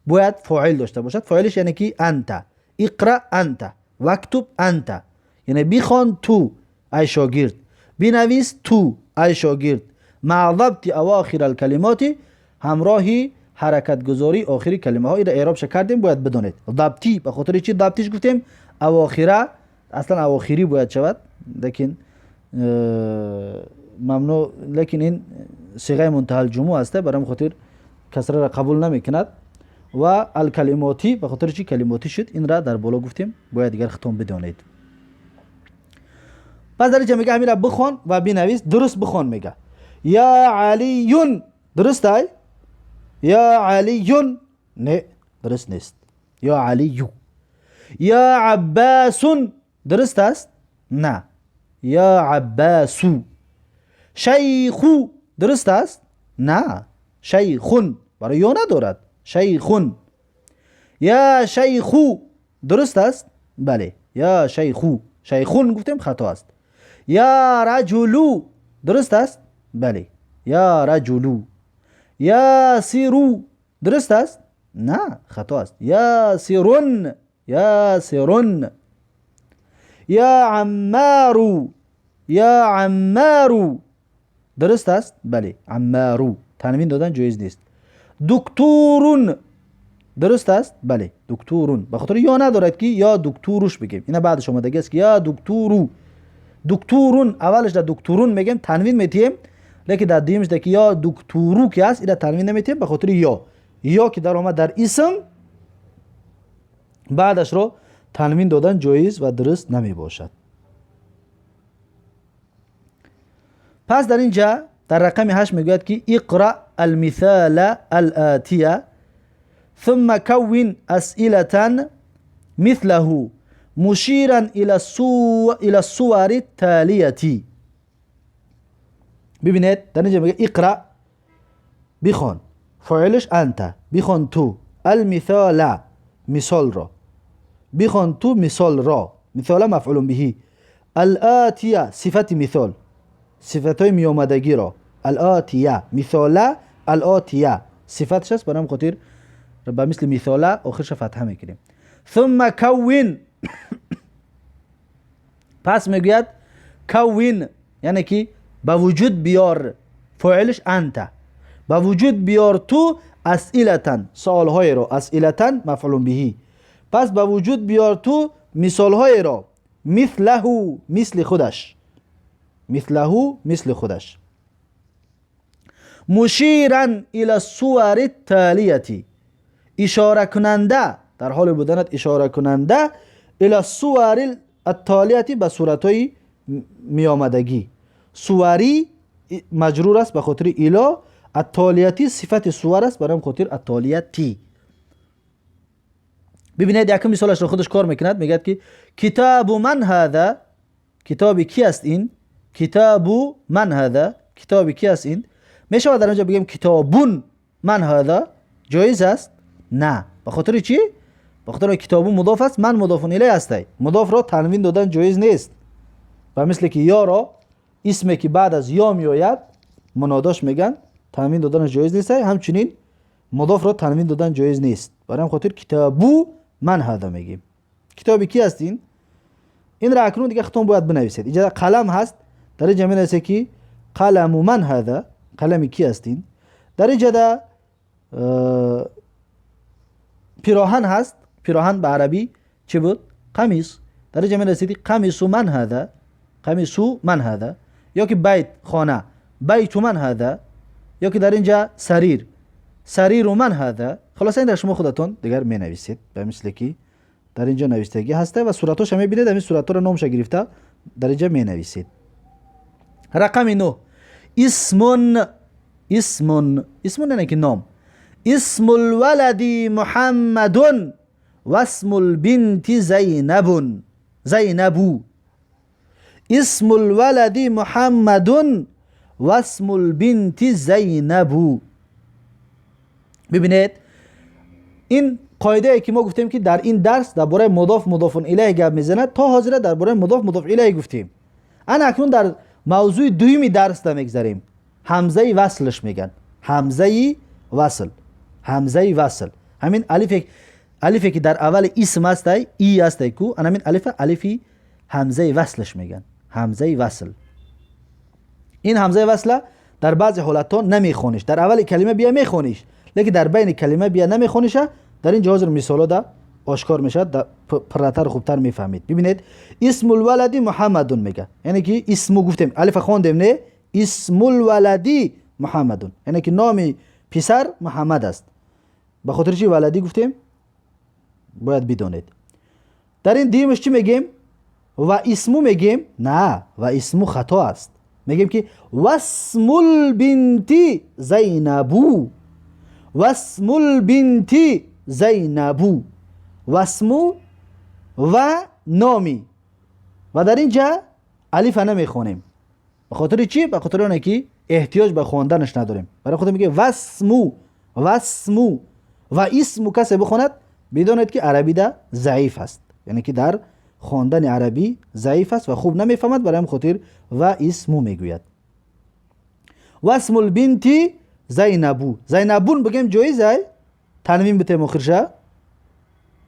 باید فاعل داشته باشد، فاعلش یعنی که انت. اقرأ انت، واكتب انت، یعنی بخوان تو ای شاگرد، بنویس تو ای شاگرد. مع ضبط اواخر الکلمات، همراهی حرکت گذاری آخری کلمه ها. را اعرابش کردیم، باید بدانید. ضبطی به خاطر چی ضبطیش گفتیم؟ اواخره اصلا اواخری باید شود، لیکن ممنوع، لیکن این صیغه منتهی الجموع است، برای خاطر کسره را قبول نمیکند. و الکلماتی به خاطر چی کلماتی شد؟ این را در بالا گفتیم، باید دیگر ختم بدانید. پس در اینجا میگه همین را بخوان و بنویس، درست بخوان. میگه یا علی، درست ای؟ یا علی، نه درست نیست. یا علی. یا عباس، درست است؟ نه، یا عباسو. شیخو، درست است؟ نه، شیخون، برای یا ندارد، شیخون. یا شیخو، درست است؟ بله، یا شیخو. شیخون گفتیم، خطا است. یا رجلو، درست است؟ بله، یا رجلو. یاسرو، درست است؟ نه، خطا است. یاسرون، یاسرون. یا عمارو، یا عمارو، درست است؟ بله، عمارو، تنوین دادن جایز نیست. دکتورون، درست است؟ بله، دکتورون، به خاطر یا ندارد که یا دکتوروش بگیم. اینا بعدش آمده است که یا دکتورو. دکتورون اولش در دکتورون میگیم، تنوین میتیم، لیکن در دیمش که یا دکتورو که است، اینا تنوین نمیتیم، به خاطر یا که در آمد در اسم، بعدش رو تنوین دادن جایز و درست نمی باشد. پس در اینجا در رقم 8 میگوید که اقرأ المثال الآتیه ثم كون أسئلة مثله مشيرا إلى الصور التالية. ببینید در اینجا میگه اقرأ، بخوان، فاعلش انت، بخوان تو، المثال مثال را بخوان تو، مثال را، مثال مفعول به، الآتیه صفت مثال، صفت های میامدگی را، الآتیه مثال، الآتیه صفتش است، برام خاطر به مثل مثال آخرش فتحه میکنیم. ثم كون، پس میگوید كون یعنی که به وجود بیار، فاعلش انت، به وجود بیار تو، اسئلتن سوالهای را، اسئلتن مفعول بهی، پس به وجود بیار تو مثالهای را، مثله مثل خودش، مثله مثل خودش، مشیرا الى الصور التالیه، اشاره کننده، در حال بودنت اشاره کننده، الى الصور التالیه به صورتهای میامدگی. صوری مجرور است به خاطر الی، التالیتی صفت صور است، برای خاطر التالیتی. ببینید یکم مثالش رو خودش کار میکند، میگه که کتاب من هذا، کتاب کی است این؟ کتاب من هذا، کتاب کی است این؟ میشه در اینجا بگیم کتابون من هذا، جایز است؟ نه، به خاطر چی؟ به خاطر کتابون مضاف است، من مضاف الیه است، مضاف را تنوین دادن جایز نیست. و مثل که یا را اسمی که بعد از یا میآید مناداش میگن، تنوین دادن جایز نیست، همچنین مضاف را تنوین دادن جایز نیست. برای خاطر کتابو من هذا میگیم. کتابی کی است این؟ این را اکنون دیگه خودتون باید بنویسید. اینجا قلم هست، در اینجا می‌نویسه که قلم من هذا، قلم کی است این؟ در اینجا پیراهن هست، پیراهن به عربی چی بود؟ قمیص. در اینجا می‌نویسید قمیص من هذا، قمیص من هذا، یا که بیت خانه، بیت من هذا، یا که در اینجا سریر، سریر من هذا. خلاص این را شما خودتون دیگر می نویسید به مثل که در اینجا نوشتگی هسته و صورتاش هم میبینید، همین صورت‌ها رو نامش گرفته در اینجا می نویسید. رقم 9 اسم، اسم، اسم نه که نام، اسم الولد محمد و اسم البنت زینب، زینب. اسم الولد محمد و اسم البنت زینب. ببینید این قاعده ای که ما گفتیم که در این درس درباره مضاف مضاف الیه گپ میزند، تا حاضر درباره مضاف مضاف الیه گفتیم. انا اکنون در موضوع دومی درس دا میگذریم، همزه وصلش میگن، همزه وصل، همزه وصل. همین الف، الف که در اول اسم است، ای است کو، انا همین الف، الفی ҳамзаи васлаш меган, ҳамзаи васл. Ин ҳамзаи васла дар баъзе ҳолатҳо намехониш, дар аввали калима бия мехониш, лекин дар байни калима бия намехониша. Дар ин ҷо ҳозир мисоло да ошкор мешавад, пурратар хубтар мефаҳмед. Бибинед, исмул валади Муҳаммадун мега, яъне ки исму гуфтем, алифа хондем, не? Исмул валади Муҳаммадун, яъне ки номи писар Муҳаммад аст. Ба хотири чи валади гуфтем, бояд бидонед. Дар ин дуюмаш чӣ мегем? Ва исму мегем? На, ва исму хато аст. Мегем ки васмул бинти Зайнабу, васмул бинти Зайнабу, васму ва номи. Ва дар ин ҷа алифа намехонем. Ба хотири чӣ? Ба хотири оне ки эҳтиёҷ ба хонданаш надорем. Барои худ мегем васму, васму. Ва исму касе бихонад, бидонед ки арабида заиф аст, яъне ки дар хондани арабӣ заиф аст ва хуб намефаҳмад. Барои ҳамин хотир ва исму мегӯяд. Васмул бинти Зайнабу. Зайнабун бигем ҷоиз ай? Танвин битем охирша?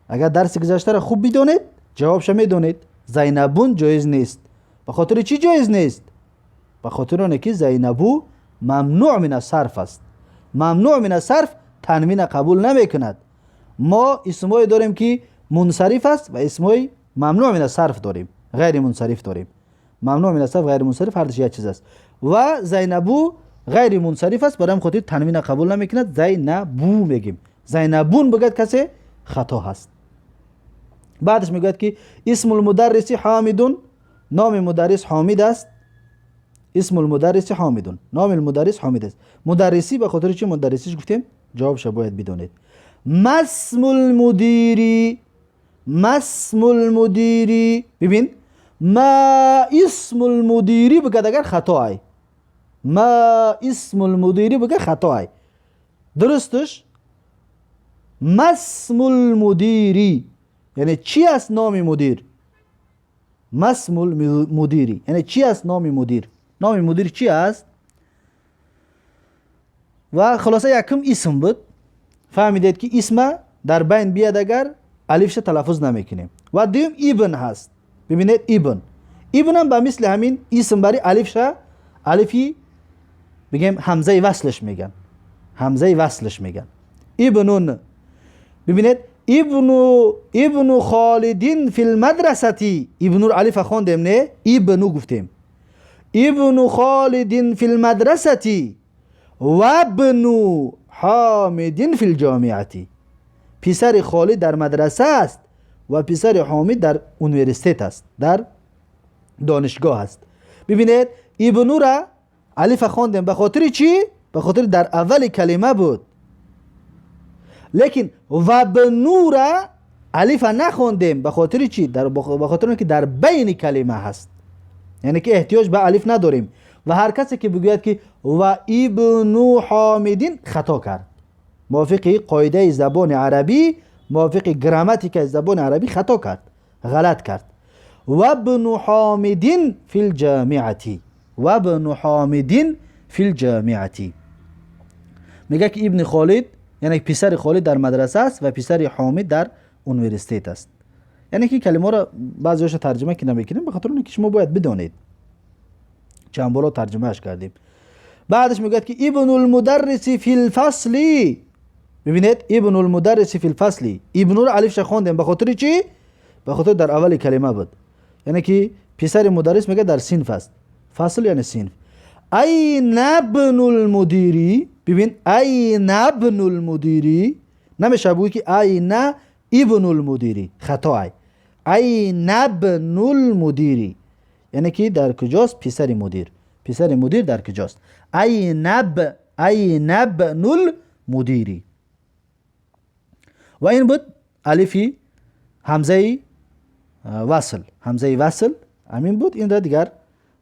Агар дарси гузаштаро хуб бидонед, ҷавобша медонед. Зайнабун ҷоиз нест. Ба хотири чӣ ҷоиз нест? Ба хотири оне ки Зайнабу мамнӯъ мин асарф аст. Мамнӯъ мин асарф танвина қабул намекунад. Мо исмҳое дорем ки мунсариф аст ва исмҳои мамнӯъ мин асарф дорем, ғайри мунсариф дорем. Мамнӯъ мин асарф, ғайри мунсариф ҳардуш як чиз аст. Ва Зайнабу ғайри мунсариф аст, барои ҳамин хотир танвина қабул намекунад. Зайнабу мегем. Зайнабун бигӯяд касе, хато ҳаст. Баъдаш мегӯяд ки исмул мударриси Ҳомидун, номи мударрис Ҳомид аст. Исмул мударриси Ҳомидун, номи мударрис Ҳомид аст. Мударрисӣ ба хотири чӣ мударрисиш гуфтем, ҷавобша бояд бидонед. Масмул мудири, масмул мудири. Бибин, ма исмул мудири бигӯяд агар, хато ай. Ма исмул мудири бигӯяд, хато ай. Дурусташ масмул мудири, яъне чӣ аст номи мудир? Масмул мудири, яъне чӣ аст номи мудир? Номи мудир чӣ аст? Ва хулоса, якум исм буд. Фаҳмидед ки исма дар байн бияд агар, алифша талаффуз намекунем. Ва дуюм ибн ҳаст. Бибинед, ибн, ибнам ба мисли ҳамин исм бари алифша, алифи бигем ҳамзаи васлаш меган, ҳамзаи васлаш меган, ибнун. Бибинед, ибну, ибну Холидин фил мадрасати. Ибну алифа хондем, не? Ибну гуфтем. Ибну Холидин фил мадрасати вабну Ҳомидин фил ҷомиати. Писари Холид дар мадраса аст ва писари Ҳомид дар университет аст, дар донишгоҳ аст. Бибинед, ибнура алифа хондем. Ба хотири чӣ? Ба хотири дар аввали калима буд. Лекин вабнура алифа нахондем. Ба хотири чӣ? Ба хотири он ки дар байни калима ҳаст, яъне ки эҳтиёҷ ба алиф надорем. Ва ҳар касе ки бигӯяд ки ва ибну Ҳомидин, хато кард. Мувофиқи қоидаи забони арабӣ, мувофиқи грамматикаи забони арабӣ хато кард, ғалат кард. Вабну Ҳомидин фил ҷамиати, вабну Ҳомидин фил ҷамиати. Мегӯяд ки ибни Холид, яъне писари Холид дар мадраса аст ва писари Ҳомид дар университет аст. Яъне ки калимаро баъзеҳоша тарҷима ки намекунем, ба хотири оне ки шумо бояд бидонед, чанд боро тарҷимааш кардем. Баъдаш мегӯяд ки ибнулмударриси филфасли. Бибинед, ибнулмударриси филфасли. Ибнуро алифша хондем. Ба хотири чӣ? Ба хотири дар аввали калима буд, яъне ки писари мударрис мегӯяд дар синф аст. Фасл яъне синф. Айна бнулмудири. Бибин, айна бнулмудири намешавад бигӯй ки айна ибнулмудири, хато ай. Айна бнулмудири, яъне ки дар куҷост писари мудир? Писари мудир дар куҷост? Айна б, айна бнулмудири. Ва ин буд алифи ҳамзаи васл. Ҳамзаи васл ҳамин буд. Инра дигар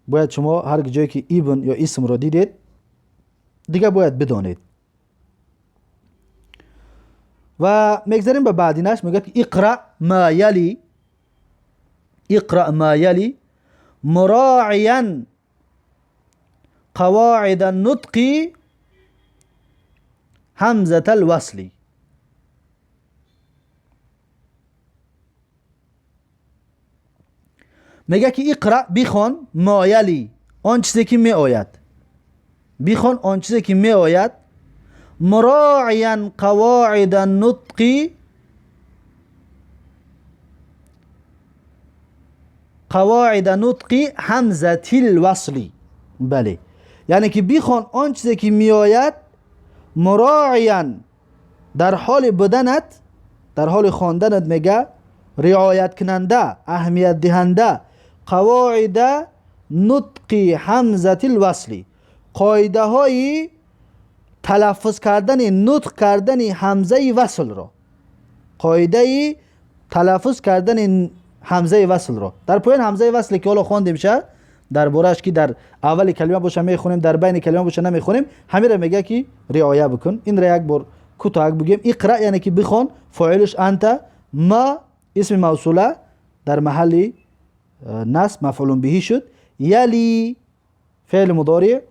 бояд шумо ҳар ҷое ки ибн ё исмро дидед, дигар бояд бидонед. Ва мегзарем ба баъдинаш. Мегӯяд ки иқра ма яли, иқра ма яли муроиян қавоида нутқи ҳамзата алвасли. میگه که اقرأ بخوان ما یلی آن چیزی که می آید، بخوان آن چیزی که می آید، مراعیا قواعد النطق، قواعد نطق همزة الوصل. بله، یعنی که بخوان آن چیزی که می آید، مراعیا در حال بدنت، در حال خواندنت، میگه رعایت کننده، اهمیت دهنده، قواعد نطق همزة الوصل، قاعده های تلفظ کردن، نطق کردن همزه وصل را، قاعده تلفظ کردن همزه وصل را. در پایان همزه وصل که حالا خواندیم شه، در بارش که در اول کلمه باشه میخونیم، در بین کلمه باشه نمیخونیم، همین را میگه که رعایت بکن. این را یک بار کوتاه بگیم. اقرأ یعنی که بخوان، فاعلش انت، ما اسم موصوله در محل نصب مفعول به شد، یلی فعل مضارع،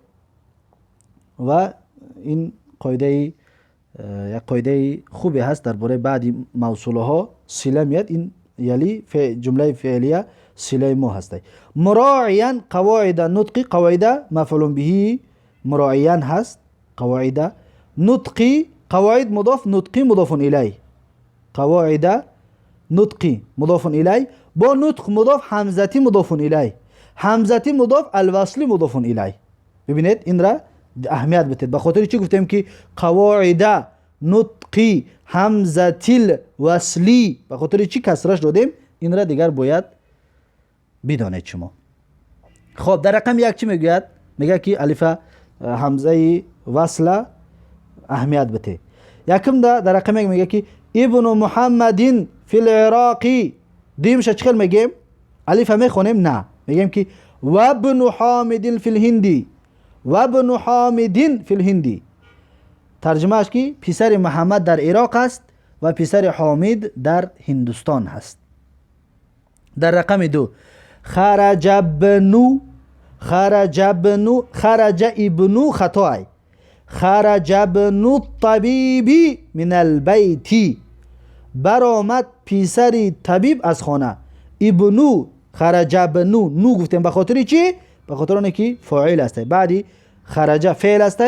و این قاعده یک قاعده خوبی هست درباره بعدی موصوله ها صله میاد، این یلی جمله فعلیه صله ما هست. مراعیا قواعد نطق، قواعد مفعول به مراعیا هست، قواعد نطقی، قواعد مضاف، نطقی مضاف الیه، قواعد نطقی مضاف الیه، با نطق مضاف همزتی مضاف الیه، همزتی مضاف الوصلی مضاف الیه. ببینید این را اهمیت بدید. به خاطر چی گفتیم که قواعد نطقی همزتی الوصلی، به خاطر چی کسرش دادیم؟ این را دیگر باید بدانید شما. خب در رقم یک چی میگوید؟ میگه که الف همزه وصله اهمیت بده. یکم در رقم یک میگه که ابن محمد فی العراق، دیمش چخل میگیم؟ الف میخونیم؟ نه، میگیم که و ابن حامد فی الهندی، و ابن حامد فی الهندی. ترجمهش که پسر محمد در عراق است و پسر حامد در هندوستان هست. در رقم دو خرج ابن، خرج ابن، خرج ابن خطای، خرج ابن الطبیب من البیت، برآمد پسر طبیب از خانه. ابنو خرج ابنو، نو گفتیم به خاطر چی؟ به خاطر اون که فاعل است. بعدی خرج فعل است،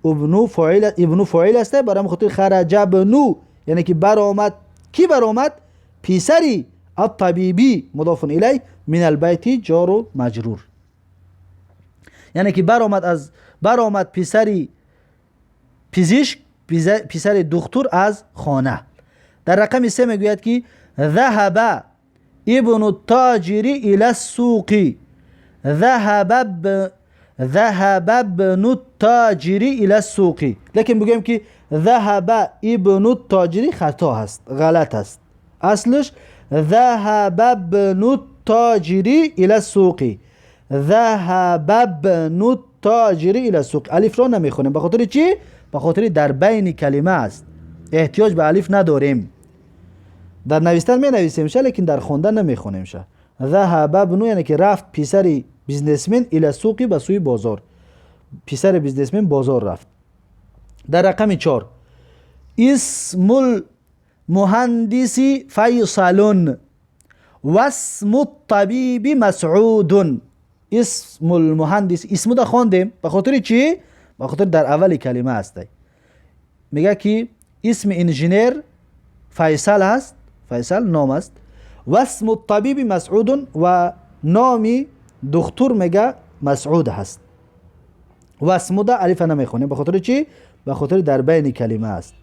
ابنو فاعل، ابنو فاعل است، برای خاطر خرج ابنو یعنی که برآمد. کی برآمد؟ پسری الطبیبی مضاف الیه من البیت جار و مجرور، یعنی که برآمد از، برآمد پسری پزشک، پسر دکتر از خانه. در رقم سه میگوید که ذهب ابن التاجر الى السوق، ذهب ذهب ابن التاجر الى السوق. لیکن بگویم که ذهب ابن التاجر خطا هست، غلط است. اصلش ذهب ابن التاجر الى السوق، ذهب ابن التاجر الى السوق. الف را نمیخونیم به خاطر چی؟ به خاطر در بین کلمه است، احتیاج به الف نداریم. در نوشتن می نویسیم شه، لیکن در خواندن نمیخونیم شه. ذهب ابن یعنی که رفت پسر businessman الى السوق به سوی بازار، پسر businessman بازار رفت. در رقم 4 اسم المهندس فیصل و اسم الطبیب مسعود. اسم المهندس، اسمو دا خواندیم به خاطر چی؟ به خاطر در اول کلمه است. میگه که اسم انجینر فیصل هست، فیصل نام است، و اسم الطبیب مسعود و نامی دکتر میگه مسعود هست. و اسم دا الف نمیخونیم به خاطر چی؟ به خاطر در بین کلمه است.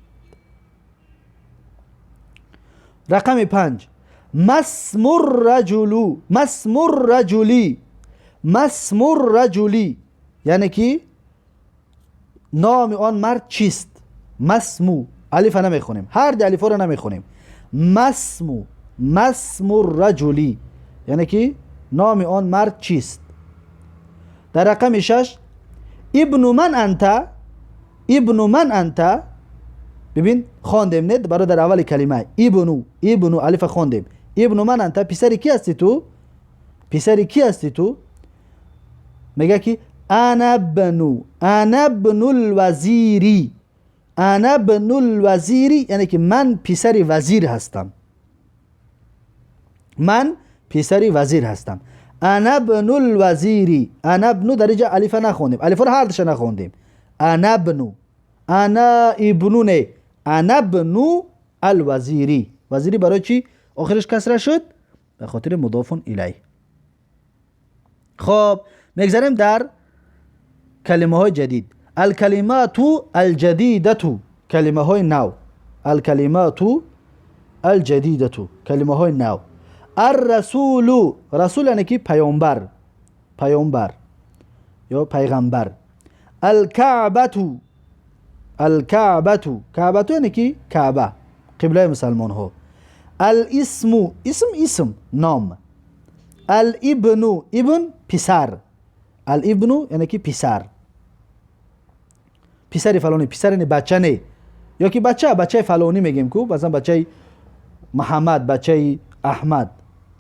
رقم 5 ما اسم الرجل، ما اسم الرجلی، ما اسم الرجلی یعنی که نام آن مرد چیست؟ ما اسمو، الف نمیخونیم، هر دو الف رو نمیخونیم. ما اسمو، ما اسم الرجلی یعنی که نام آن مرد چیست؟ در رقم 6 ابن من انت، ابن من انت. ببین خواندیم نه برای در اول کلمه ابنو، ابنو الف خواندیم. ابن من انت، پسر کی هستی تو؟ پسر کی هستی تو؟ میگه که انا ابن، انا ابن الوزیری، انا ابن الوزیری یعنی که من پسر وزیر هستم، من پسر وزیر هستم. أنا ابن الوزیر. أنا ابن، در اینجا الف نخوندیم، الف رو هر دوش نخوندیم. أنا ابن، أنا ابن نه، أنا ابن الوزیر. وزیری برای چی آخرش کسره شد؟ به خاطر مضاف الیه. خب، میگذریم در کلمه های جدید. الکلمات الجدیدة، کلمه های نو. الکلمات الجدیدة، کلمه های نو. الرسول. رسول یعنی که پیامبر، پیامبر یا پیغمبر. الکعبة. الکعبة، کعبة یعنی که کعبه، قبله مسلمان ها. الاسم. اسم، اسم، نام. الابن. ابن، پسر. الابن یعنی که پسر، پسر فلانی. پسر یعنی بچه نه، یا که بچه، بچه فلانی میگیم کو، مثلا بچه محمد، بچه احمد،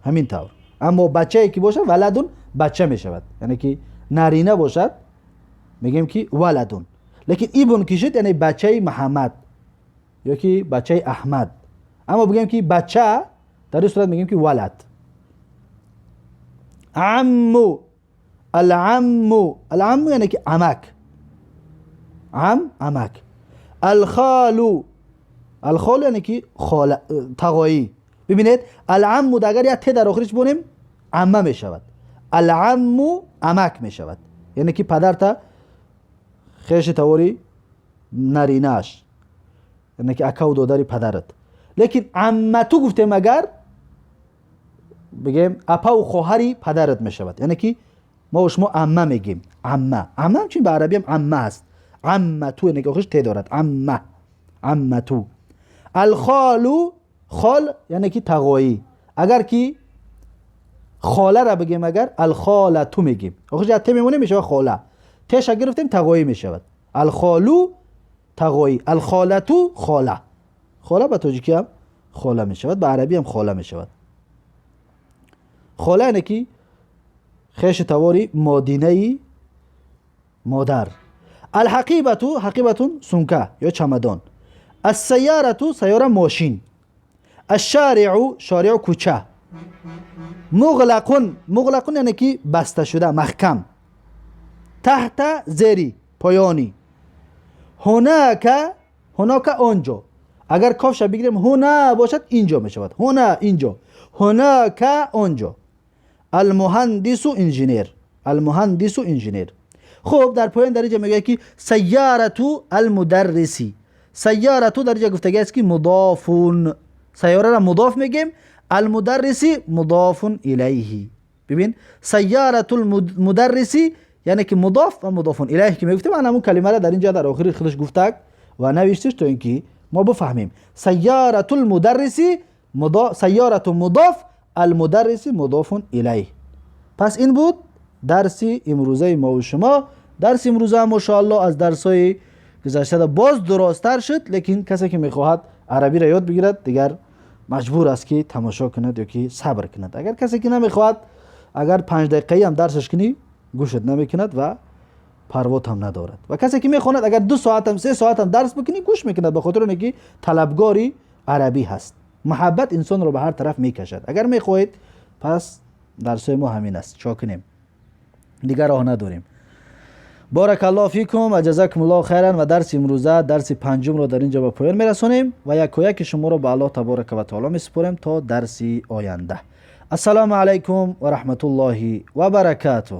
همین طور. اما بچه که باشه ولد، بچه میشود، یعنی که نرینه باشد میگیم که ولد. لیکن ابن که شد، یعنی بچه محمد یا که بچه احمد. اما بگیم که بچه، در این صورت میگیم که ولد. عم. العم. العم یعنی که عمک. عم، عمک. الخال. الخال یعنی که خاله، تغایی. ببینید، العم اگر یک ت در آخرش بونیم، عمه می شود. العم عمک می شود، یعنی که پدر تا خیش توری نریناش، یعنی که اکا و دادری پدرت. لیکن عمة گفتیم اگر بگیم، اپا و خواهری پدرت می شود، یعنی که ما و شما عمه میگیم. عمه، عمه چون به عربی هم عمه است. عمة یعنی که آخرش ت دارد. عمه، عمة. الخال. خال یعنی که تغایی. اگر که خاله را بگیم اگر، الخالة میگیم، آخرش ت میمونه، میشه خاله. تش گرفتیم، تغایی میشود. الخال تغایی، الخالة خاله. خاله به تاجیکی هم خاله میشود، به عربی هم خاله میشود. خاله یعنی که خیش تواری مادینه مادر. الحقیبة. حقیبة، سумка یا چمدان. السیارة. سیاره، ماشین. الشارع. شارع، کوچه. مغلق. مغلق یعنی که بسته شده، محکم. تحت، زیری، پایانی. هناك. هناك، آنجا. اگر کافش بگیریم، هنا باشد، اینجا می شود. هنا، اینجا. هناك، آنجا. المهندس، انجینیر. المهندس، انجینیر. خب، در پایان در اینجا میگه که سیارة المدرس. سیارة در اینجا گفته است که مضاف. سیاره را مضاف میگیم، المدرس مضاف الیه. ببین، سیارة المدرس یعنی که مضاف و مضاف الیه که میگفتیم، همون کلمه را در اینجا در آخر خودش گفتک و نوشتش تا اینکه ما بفهمیم. سیارة المدرس مضاف، سیارة مضاف، المدرس مضاف الیه. پس این بود درس امروزه ما و شما. درس امروزه ماشاءالله از درس های گذشته باز درازتر شد، لیکن کسی که میخواهد عربی را یاد بگیرد، دیگر مجبور است که تماشا کند یا که صبر کند. اگر کسی که نمیخواهد، اگر 5 دقیقه هم درسش کنی، گوشت نمیکند و پروات هم ندارد. و کسی که میخواند، اگر 2 ساعت هم، 3 ساعت هم درس بکنی، گوش میکند، به خاطر اینکه طلبگاری عربی هست. محبت انسان رو به هر طرف میکشد. اگر میخواهید، پس درس ما همین است. چا کنیم؟ دیگر راه نداریم. بارک الله فیکم و جزاکم الله خیرا. و درس امروزه، درس پنجم رو در اینجا به پایان میرسونیم و یک یک شما رو به الله تبارک و تعالی میسپریم تا درس آینده. السلام علیکم و رحمت الله و برکاته.